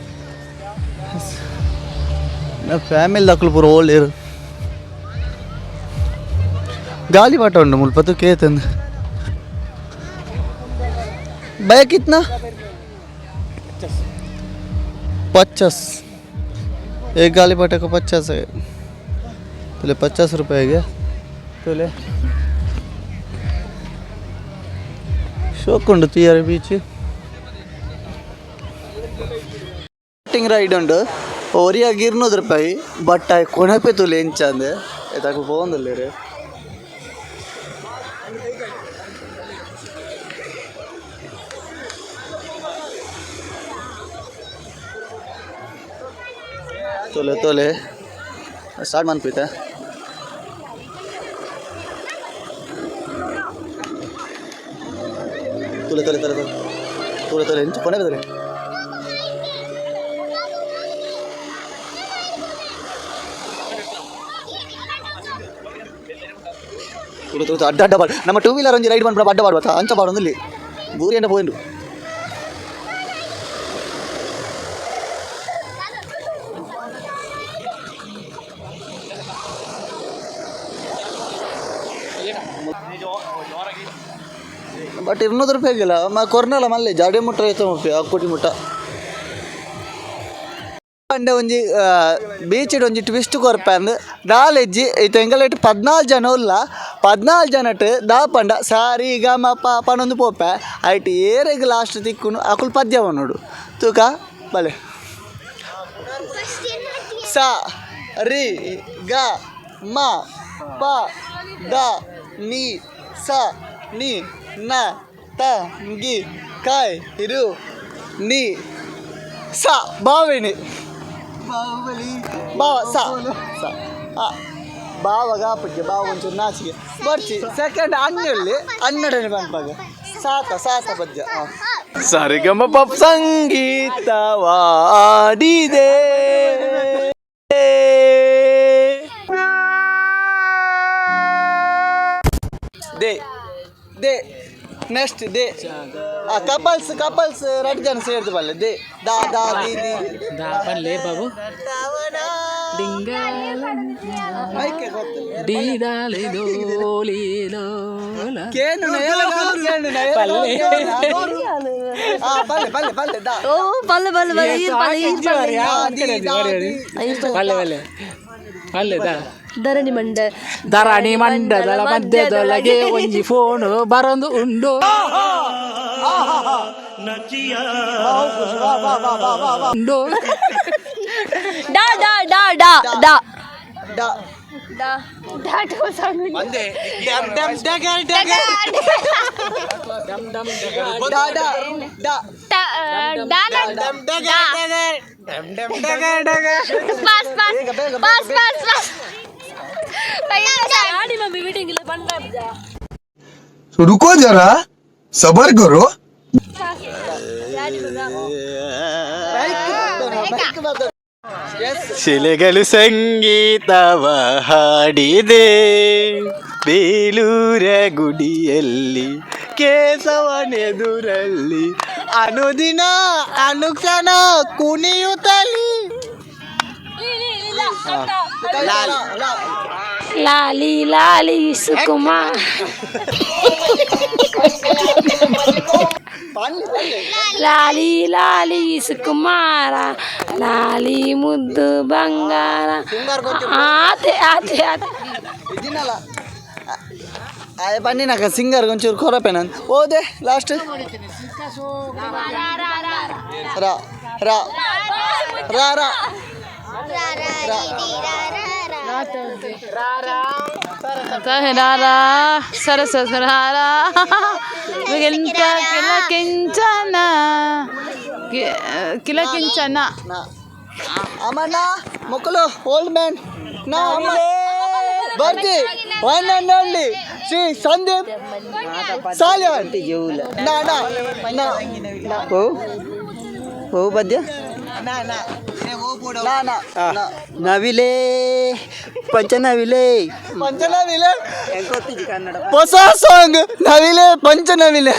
ನಾ ಫ್ಯಾಮಿಲಿ ದಕ್ಲು ಪೂರ ಓಲೇರು ಗಾಲಿಪಾಟ ಉಂಡು ಮುಲ್ಪ ಕೇತಂದು. भैया कितना? 50। एक गालीपाटा का 50 है। तो ले 50 रुपये है। तो ले ಶೋಕ್ ಉಂಡು ತುಯ್ಯರ beach. Boating ride ಉಂಡು ಒರಿಯಾಗಿ 200 ರೂಪಾಯಿ ಬಟ್ ಆಯ್ ಕೊಣಪೆ ತುಲೆ ಎಂಚ ಅಂದೆ ಎತ್ತಾಕ ಪೋವೊಂದುಲ್ಲೆರ್. ತೋಲೆ ತೋಲೆ ಸ್ಟಾರ್ಟ್ ಮನ್ಪಿತ. ತೋಲೆ ತೋಲೆ ತೋಲೆ ತೋಲೆ ತೋಲೆ ಎಂಚ ಕೊನೆ ತೋಲೆ. ತೋಲೆ ತೋಲೆ ಅಡ್ಡ ಅಡ್ಡ ಬಾಡು ನಮ್ಮ ಟೂ ವೀಲರ್ ಒಂಜಿ ರೈಡ್ ಮನ್ಪುನ ಅಡ್ಡ ಬಾಡು ಅಂಚ ಬಾಡೊಂದು ಬೂರಿ ಅಂಡ ಪೋಯಿಂಡು. ಬಟ್ 200 ರೂಪಾಯಿ ಆಗಿಲ್ಲ ಮ ಕೊರ್ನಲ ಮಲ್ಲೆ ಜಾಡೆ ಮುಟ್ಟ ಐತೆ ಮುಪ್ಪಿ ಆ ಕೋಟಿ ಮುಟ್ಟ ಪಂಡ ಒಂಜಿ ಬೀಚ್ ಒಂಜಿ ಟ್ವಿಸ್ಟ್ ಕೊರ್ಪೆ ಅಂದ್ ದಾಲೆಜ್ಜಿ ಇತ್ತೆ ಎಂಕಲೆಟ್ 14 ಜನ ಉಲ್ಲ 14 ಜನಟ್ ದಾ ಪಂಡ ಸಾರಿ ಗ ಮ ಪ ಪನೊಂದು ಪೋಪೆ ಐಟ್ ಏರೆಗ್ ಲಾಸ್ಟ್ ತಿಕ್ಕುನು ಅಕುಲು ಪದ್ಯ ಪನೊಡು ತೂಕ ಬಲೆ ಸ ರಿ ಗ ಮ ಪ the ನಿ ಸ ನಿ ನ ತ ಗಿ ಕಾಯ್ ಇರು ನಿ ಸ ಬಾವಿನಿ ಬಾಹುಬಲಿ ಬಾವ ಸ ಸ ಬಾವಗ ಆಪಕ್ಕೆ ಬಾವ ಒಂಚೂರು ನಾಚಿಗೆ ಬರ್ಚಿ ಸೆಕೆಂಡ್ ಅಣ್ಣಲ್ಲಿ ಅನ್ನಡನೆ ಪನ್ಪಾಗ ಸಾತ ಸಾತ ಪದ್ಯ. ಸರಿಗಮ puff ಸಂಗೀತವಾಡಿದೆ. They they next they couples couples ರಡ್ಡ್ ಜನ ಸೇರ್ದು ಬಲ್ಲೆ they ದಾ ದಾ the the ದಾ ಪನ್ಲೆ ಬಾಬು. ಧರಣಿ ಮಂಡ ಧರಣಿ ಮಂಡಲ ಮಧ್ಯದೊಳಗೆ ಒಂಜಿ ಫೋನು ಬರೊಂದು ಉಂಡು ಉಂಡು. ಡಾ ಡಾ ಡಾ ಡಾ ಡಾ ಡಾ ಡಾ ಡಾ ಡಾ ಡಾ ಡಾ pass pass pass pass pass. रुको जरा, सबर करो. ಶಿಲೆಗಳು ಸಂಗೀತವ ಹಾಡಿದೆ ಬೇಲೂರ ಗುಡಿಯಲ್ಲಿ ಕೇಶವನೆದುರಲ್ಲಿ ಅನುದಿನ ಅನುಕ್ಷಣ ಕುಣಿಯುತ್ತಲಿ. ಲಾಲಿ ಲಾಲಿ ಸುಕುಮಾರ್ ಲಾಲಿ ಲಾಲಿ ಸುಕುಮಾರ ಲಾಲಿ ಮುದ್ದು ಬಂಗಾರ ಆತೆ ಆತೆ ಆತೆ. ಇದಿನಲ್ಲ ಆಯ್ ಬನ್ನಿ ನಾಕ ಸಿಂಗರ್ ಒಂಚೂರು ಕೊರಪೇನ ಓದೆ ಲಾಸ್ಟ್. ರಾ ರಾ ರಾ ರಾ ರಾರಾ ಸರಸ ರಾರಾ ಎಂತ ಕಿಲಕಿಂಚನ ಕಿಲಕಿಂಚನ. ಅಮ್ಮಣ್ಣ ಮೊಕ್ಕಲು ಓಲ್ಡ್ ಮ್ಯಾನ್ ನಾ ಅಮ್ಮ ಬರ್ತಿ one and only Shri Sandeep Salian. ನಾ ನಾ ನಾ ಓ ಓ ಪದ್ಯ ನಾ ನಾ ನಾ ನವಿಲೇ ಪಂಚನವಿಲೇ ಪಂಚನವಿಲೆ ಹೊಸ ಸಾಂಗ್ ನವಿಲೆ ಪಂಚನವಿಲೆ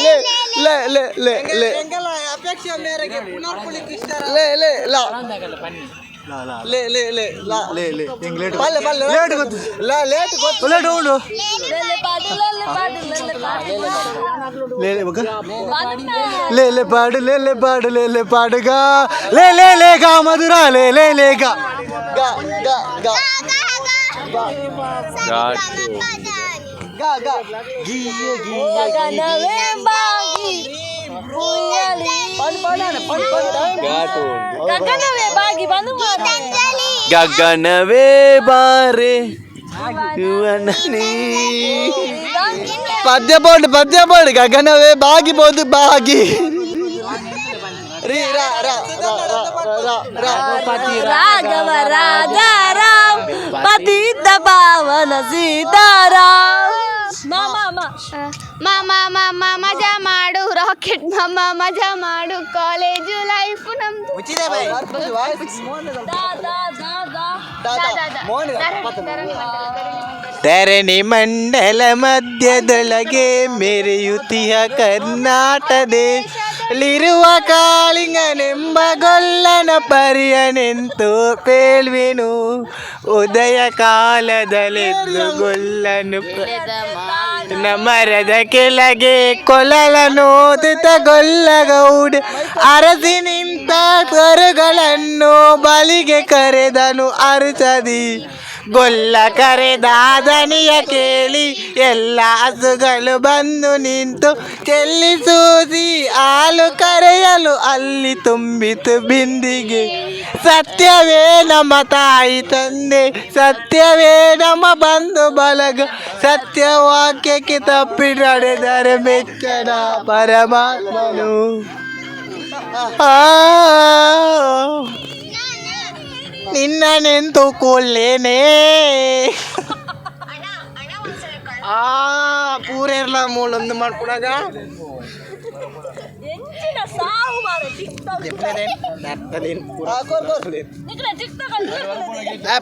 ಲೇ ಲೇ ಲೇ ಲೇ ಲೇ ಲೇ ಲೇ ಲಾ ಲೇ ಲೇ ಲೇ ಲಾ ಲೇ ಲೇ ಹೆಂಗ್ ಲೇಟ್ ಪಲ್ಲೆ ಪಲ್ಲೆ ಲೇಟ್ ಗೊತ್ತು ಲಾ ಲೇಟ್ ಗೊತ್ತು ಲೇಟ್ ಉಂಡು ಲೇ ಲೇ ಬಗ್ಗ ಲೇ ಲೇ ಪಾಡು ಲೇ ಲೇ ಪಾಡು ಲೇ ಲೇ ಪಾಡುಗಾ ಲೇ ಲೇ ಲೇ ಗಾ ಮಧುರ ಲೇ ಲೇ ಲೇ ಗಾ ಗಾ ಗಾ ಗಾ ಗಾ ಗಾ ಗಗನವೇ ಬಾಗಿ ಬಂದು ಗಗನವೇ ಬಾರೆ. ಪದ್ಯ ಬೋರ್ಡ್ ಪದ್ಯ ಬೋರ್ಡ್ ಗಗನವೇ ಬಾಗಿ ಬೋದು ಬಾಗಿ ರೀ ರಾ ರಾ ರಾ ರಾ ರಾ ರಾ. ರಾಘವ ರಾಜಾರಾಮ್ ಪತಿತ ಪಾವನ ಸೀತಾರಾಮ್. ಮಾಮ ಮಾಮ ಮಾಮ ಮಜಾ ಮಾಡು ರಾಕೆಟ್ ಮಾಮ ಮಜಾ ಮಾಡು ಕಾಲೇಜು ಲೈಫ್ ನಮ್ದು. ಧರಣಿ ಮಂಡಲ ಮಧ್ಯದೊಳಗೆ ಮೆರೆಯುತ್ತಿಹ ಕರ್ನಾಟದೆ ಲಿರುವ ಕಾಳಿಂಗನೆಂಬ ಗೊಲ್ಲನ ಪರಿಯನೆಂತು ಪೇಳ್ವೆನು. ಉದಯ ಕಾಲದಲ್ಲಿದ್ದು ಗೊಲ್ಲನು ಮರದ ಕೆಳಗೆ ಕೊಲಲನೋದಿತ ಗೊಲ್ಲಗೌಡ ಅರಸಿ ನಿಂತ ಕರುಗಳನ್ನು ಬಲಿಗೆ ಕರೆದನು ಅರಸದಿ. ಗೊಲ್ಲ ಕರೆದಾದನಿಯ ಕೇಳಿ ಎಲ್ಲ ಹಸುಗಳು ಬಂದು ನಿಂತು ಚೆಲ್ಲಿಸೂಸಿ ಹಾಲು ಕರೆಯಲು ಅಲ್ಲಿ ತುಂಬಿತು ಬಿಂದಿಗೆ. ಸತ್ಯವೇ ನಮ್ಮ ತಾಯಿ ತಂದೆ, ಸತ್ಯವೇ ನಮ್ಮ ಬಂಧು ಬಳಗ, ಸತ್ಯವಾಕ್ಯಕ್ಕೆ ತಪ್ಪಿ ನಡೆದರೆ ಮೆಚ್ಚನ ಪರಮಾತ್ಮನು. ಆ ನಿನ್ನ ನೆಂತು ಕೊಲ್ಲೇನೆ ಆ ಪೂರೆರ್ಲ ಮೂಲೊಂದು ಮಾಡ್ಕೊಡಾಗ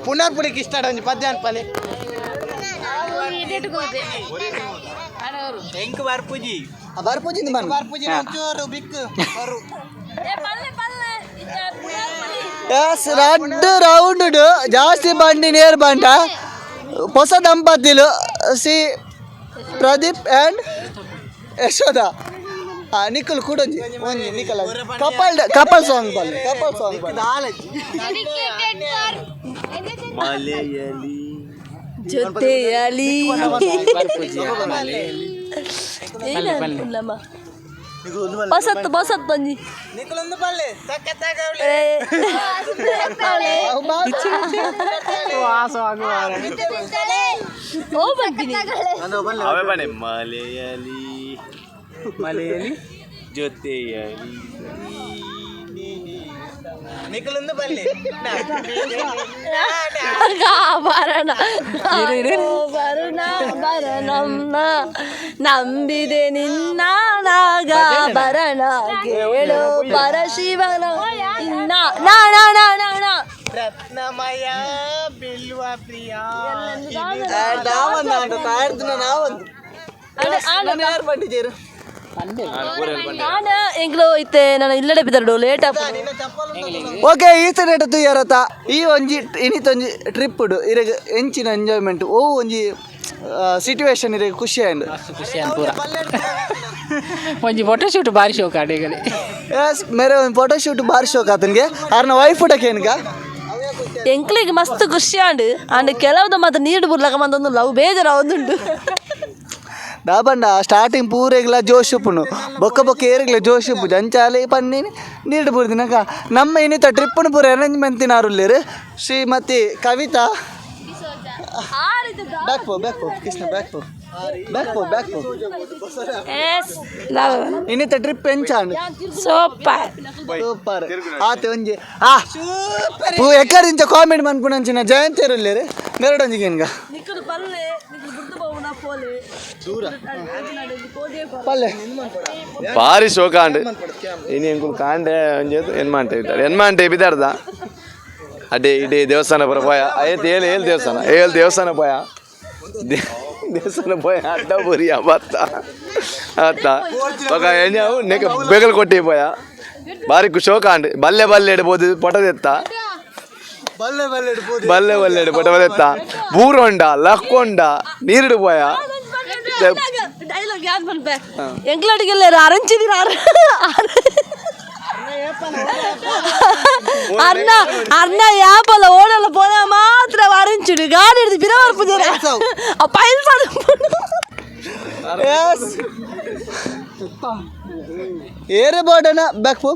ಪುನರ್ ಪುಡಿಗೆ ಇಷ್ಟ ಒಂಜಿ ಪದ್ಯ ಅನ್ಪಲೆ ಎಂಕ್ ಬರ್ಪುಜಿ ಬರ್ಪುಜಿ ಬರ್ಪುಜಿ ಒಂಚೂರು ಬಿಕ್ ಬರು. S ರಡ್ಡ್ ರೌಂಡ್ ಜಾಸ್ತಿ ಬಂಡಿ ನೇರ್ ಬಂಡ ಹೊಸ ದಂಪತಿಲು ಸಿ ಪ್ರದೀಪ್ ಆ್ಯಂಡ್ ಯಶೋಧ. ನಿಖಲ್ ಕೂಡೊಂಜಿ ಒಂಜಿ ನಿಖಲ್ couple couple song ಬಲ್ಲೆ, ಕಪಲ್ ಸಾಂಗ್ ಬಲ್ಲೆ. ಜೊತೆಯಲಿ ಬಸತ್ತು ಬಸತ್ತು ಬಂಜಿ. ಓ ಬಂದಿನಿ. ಅವೇ ಬನ್ನಿ ಮಲೆಯಲಿ ಮಲೆಯಲಿ ಜೊತೆಯಲಿ. ಭರಣ ಭರಣ ಭರಣಮ್ಮ ನಂಬಿದೆ ನಿನ್ನ ನಾಗಾಭರಣ ಕೇಳು ಪರಶಿವನ ಇನ್ನ ನಾ ನಾ ನಾ ನಾ ನಾ. ರತ್ನಮಯ ಬಿಲ್ವ ಪ್ರಿಯ ಯಾರು ಬಂದಿದ್ದೀರು? ನಾನು ಎಂಗ್ಲೋ ಇತ್ತೆ ನಾನು ಇಲ್ಲಡೆ ಬಿದ್ದರಡು ಲೇಟ್ ಆಪ. ಓಕೆ, ಈ ಸೆನೆಟ್ ತೂಯರತ ಈ ಒಂಜಿ ಇನಿತೊಂಜಿ ಟ್ರಿಪ್ ಇರೆಗ್ ಎಂಚಿನ ಎಂಜಾಯ್ಮೆಂಟ್ ಓ ಒಂಜಿ ಸಿಟುವೇಶನ್ ಇರೆಗ್ ಖುಷಿ ಆಂಡ್? ಖುಷಿ ಪೂರ. ಒಂಜಿ ಫೋಟೋ ಶೂಟ್ ಬಾರಿ ಶೋಕ ಅಡಿಗಲಿ. ಎಸ್, ಮೇರೆ ಒಂದು ಫೋಟೋ ಶೂಟ್ ಬಾರಿ ಶೋಕ್ ಆತನಿಗೆ ಆರ್ನ ವೈಫ್ ಉಡಕೇನ್ಗ. ಎಂಕ್ಲಿಗೆ ಮಸ್ತ್ ಖುಷಿ ಆಂಡ್ ಆಂಡ್ ಕೆಲವ್ದು ಮಾತ್ರ ನೀರು ಬುರ್ಲಕ ಮಂದೊಂದು ಲವ್ ಬೇಜಾರ ಒಂದುಂಡು. ದಾಬಂಡ ಸ್ಟಾರ್ಟಿಂಗ್ ಪೂರೆಗ್ಲ ಜೋಶ್ ಉಪ್ಪುನು ಬೊಕ್ಕ ಬೊಕ್ಕ ಏರಿಗ್ಲ ಜೋಶ್ ಉಪ್ಪು ಜಂಚಾಲೆ ಪನ್ನಿ ನೀರು ಬುರ್ದಿನಕ. ನಮ್ಮ ಇನ್ನಿತ ಟ್ರಿಪ್ಪುನು ಪೂರ ಅರೇಂಜ್ಮೆಂಟ್ ತಿನಾರುಲ್ಲೇರು ಶ್ರೀಮತಿ ಕವಿತಾ. ಬ್ಯಾಕ್ ಪೋ, ಬ್ಯಾಕ್ ಪೋ ಕೃಷ್ಣ, ಬ್ಯಾಕ್ ಪೋ, ಬ್ಯಾಕ್ ಪೋ, ಬ್ಯಾಕ್ ಪೋ. ಇನ್ನಿತ ಟ್ರಿಪ್ ಎಂಚಾಂಡ್? ಸೂಪರ್. ಸೂಪರ್ ಆತೆ ಒಂಜಿ ಆ ಪೂ ಎಕ್ಕడింಚ ಕಾಮೆಂಟ್ ಮನ್ಪುನಂಚಿನ ಜಯಂತಿ ಇರುಲ್ಲೇರು ಮೆರಡೊಂಜಿಗೆ ಏನ್ಗ ನಿಕ್ಕಲು ಪಲ್ಲೆ ನಿಕ್ಕಲು ಬುಡ್ದು ಬೋವುನ ಪೋಲೆ ದೂರ ಪಲ್ಲೆ. ಭಾರಿ ಶೋಕ ಅಂಡ್ ಇನಿ ಎಂಕುಲು ಕಾಂಡೆ ಒಂಜಿ ಎನ್ಮಾಂಟೆ ಇದ್ದಾರೆ ಎನ್ಮಾಂಟೆ ಬಿದ್ದಾರ್ದ ಅದೇ ಇಡೀ ದೇವಸ್ಥಾನ ಪುರ ಪೋಯ ಆಯ್ತು. ಏಳು ಏಳು ದೇವಸ್ಥಾನ, ಏಳು ದೇವಸ್ಥಾನ ಪೋಯ, ದೇವಸ್ಥಾನ ಪೋಯ ಅಡ್ಡ ಬುರಿಯ ಬತ್ತ ಅತ್ತ ಬೊಕ ಎಣ್ಣೆ ನೆಕ ಬೆಗಲ್ ಕೊಟ್ಟಿ ಪೋಯ. ಭಾರಿ ಶೋಕ ಅಂಡ್ ಬಲ್ಲೆ ಬಲ್ಲೆ ಇಡ್ಬೋದು ಪೊಟದೆತ್ತ ಬಲ್ಲೆ ಬಲ್ಲೆ ಇಡ್ಬೋದು. ಬಲ್ಲೆ ಬಲ್ಲೆ ಇಡು ಪೊಟದೆತ್ತ ಬೂರೊಂಡ ಲಕ್ಕೊಂಡ ನೀರಿಡು ಪೋಯ. ಡೈಲಾಗ್ ಯಾವ್ದು ಮನ್ಪೆ ಎಂಕ್ಲಡಿಗೆಲ್ಲ ಅರಂಚಿದಿರ ಅರ್ಣ ಅರ್ಣ ಯಾಪಲ ಓಡಲ್ಲ ಪೋನ ಮಾತ್ರ ಅರಂಚಿಡು ಗಾಡಿ ಹಿಡಿದು ಬಿರ ಬರ್ಪುಜರ ಆ ಪೈಲ್ಸ್. ಎಸ್, ಏರು ಬೋರ್ಡನ ಬ್ಯಾಕ್ ಪೋ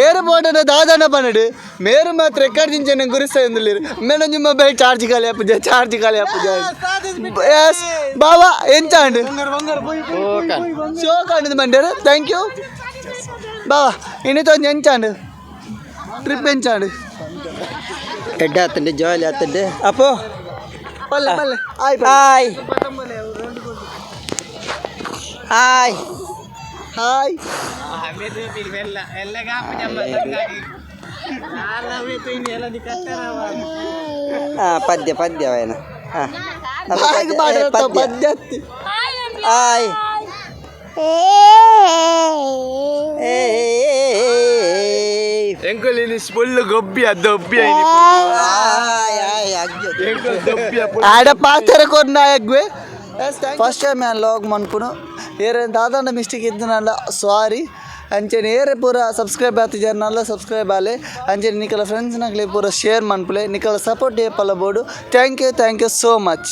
ಏರು ಬೋರ್ಡನ ದಾದನ ಪನಡು ಮೇರು ಮಾತ್ರ ಎಕ್ಕಡ್ ಗುರಿಸ್ತಾ ಮೇಡಮ್ ನಿಮ್ಮ ಮೊಬೈಲ್ ಚಾರ್ಜ್ ಖಾಲಿ ಅಪ್ಪುಜ, ಚಾರ್ಜ್ ಖಾಲಿ ಅಪ್ಪುಜ. ಎಸ್ ಬಾಬಾ, ಎಂಚಾಂಡ್ ಶೋ ಕಾಂಡ್ ಬಂಡೇರು. Thank you ಬಾಬಾ. ಇನ್ನಿತೊಂಜಿ ಎಂಚಾಂಡ್ ಟ್ರಿಪ್ ಎಂಚಾಂಡ್? ಎಡ್ಡೆ ಆತಂಡೆ, ಜಾಲಿ ಆತಂಡೆ ಅಪ್ಪೋ. ಪಲ್ಲೆ ಪಲ್ಲೆ ಆಯ್. Hi hi hi. ಹಾಂ, ಪದ್ಯ ಪದ್ಯವೇನ? ಹಾಂ. ಬಾಯಿಗೆ ಬಾಡ ಪದ್ಯ. ಹಾಯ್. ಎಂಕುಲು ಇಲ್ಲಿ ಫುಲ್ ಗೊಬ್ಬಿ ದೊಬ್ಬಿ. ಆಡ ಪಾತ್ರ ಕೊರ್ನ ಆಗ್ವೆ. ಫಸ್ಟ್ ಟೈಮ್ ಯಾನ್ ಲಾಗ್ ಮನ್ಪುನು. ಏರೆ ದಾದಾಂಡ ಮಿಸ್ಟೇಕ್ ಇದ್ದನಲ್ಲ ಸಾರಿ. ಅಂಚನೆ ಏರೆ ಪೂರ ಸಬ್ಸ್ಕ್ರೈಬ್ ಆತಿಜರ್ನಲ್ಲ ಸಬ್ಸ್ಕ್ರೈಬ್ ಆಲೆ. ಅಂಚನೆ ನಿಕಲ ಫ್ರೆಂಡ್ಸ್ ನಕ್ಲೆ ಪೂರ ಶೇರ್ ಮನ್ಪುಲೆ. ನಿಕಲ ಸಪೋರ್ಟ್ ಏಪಲ ಬೋಡು. Thank you, thank you so much.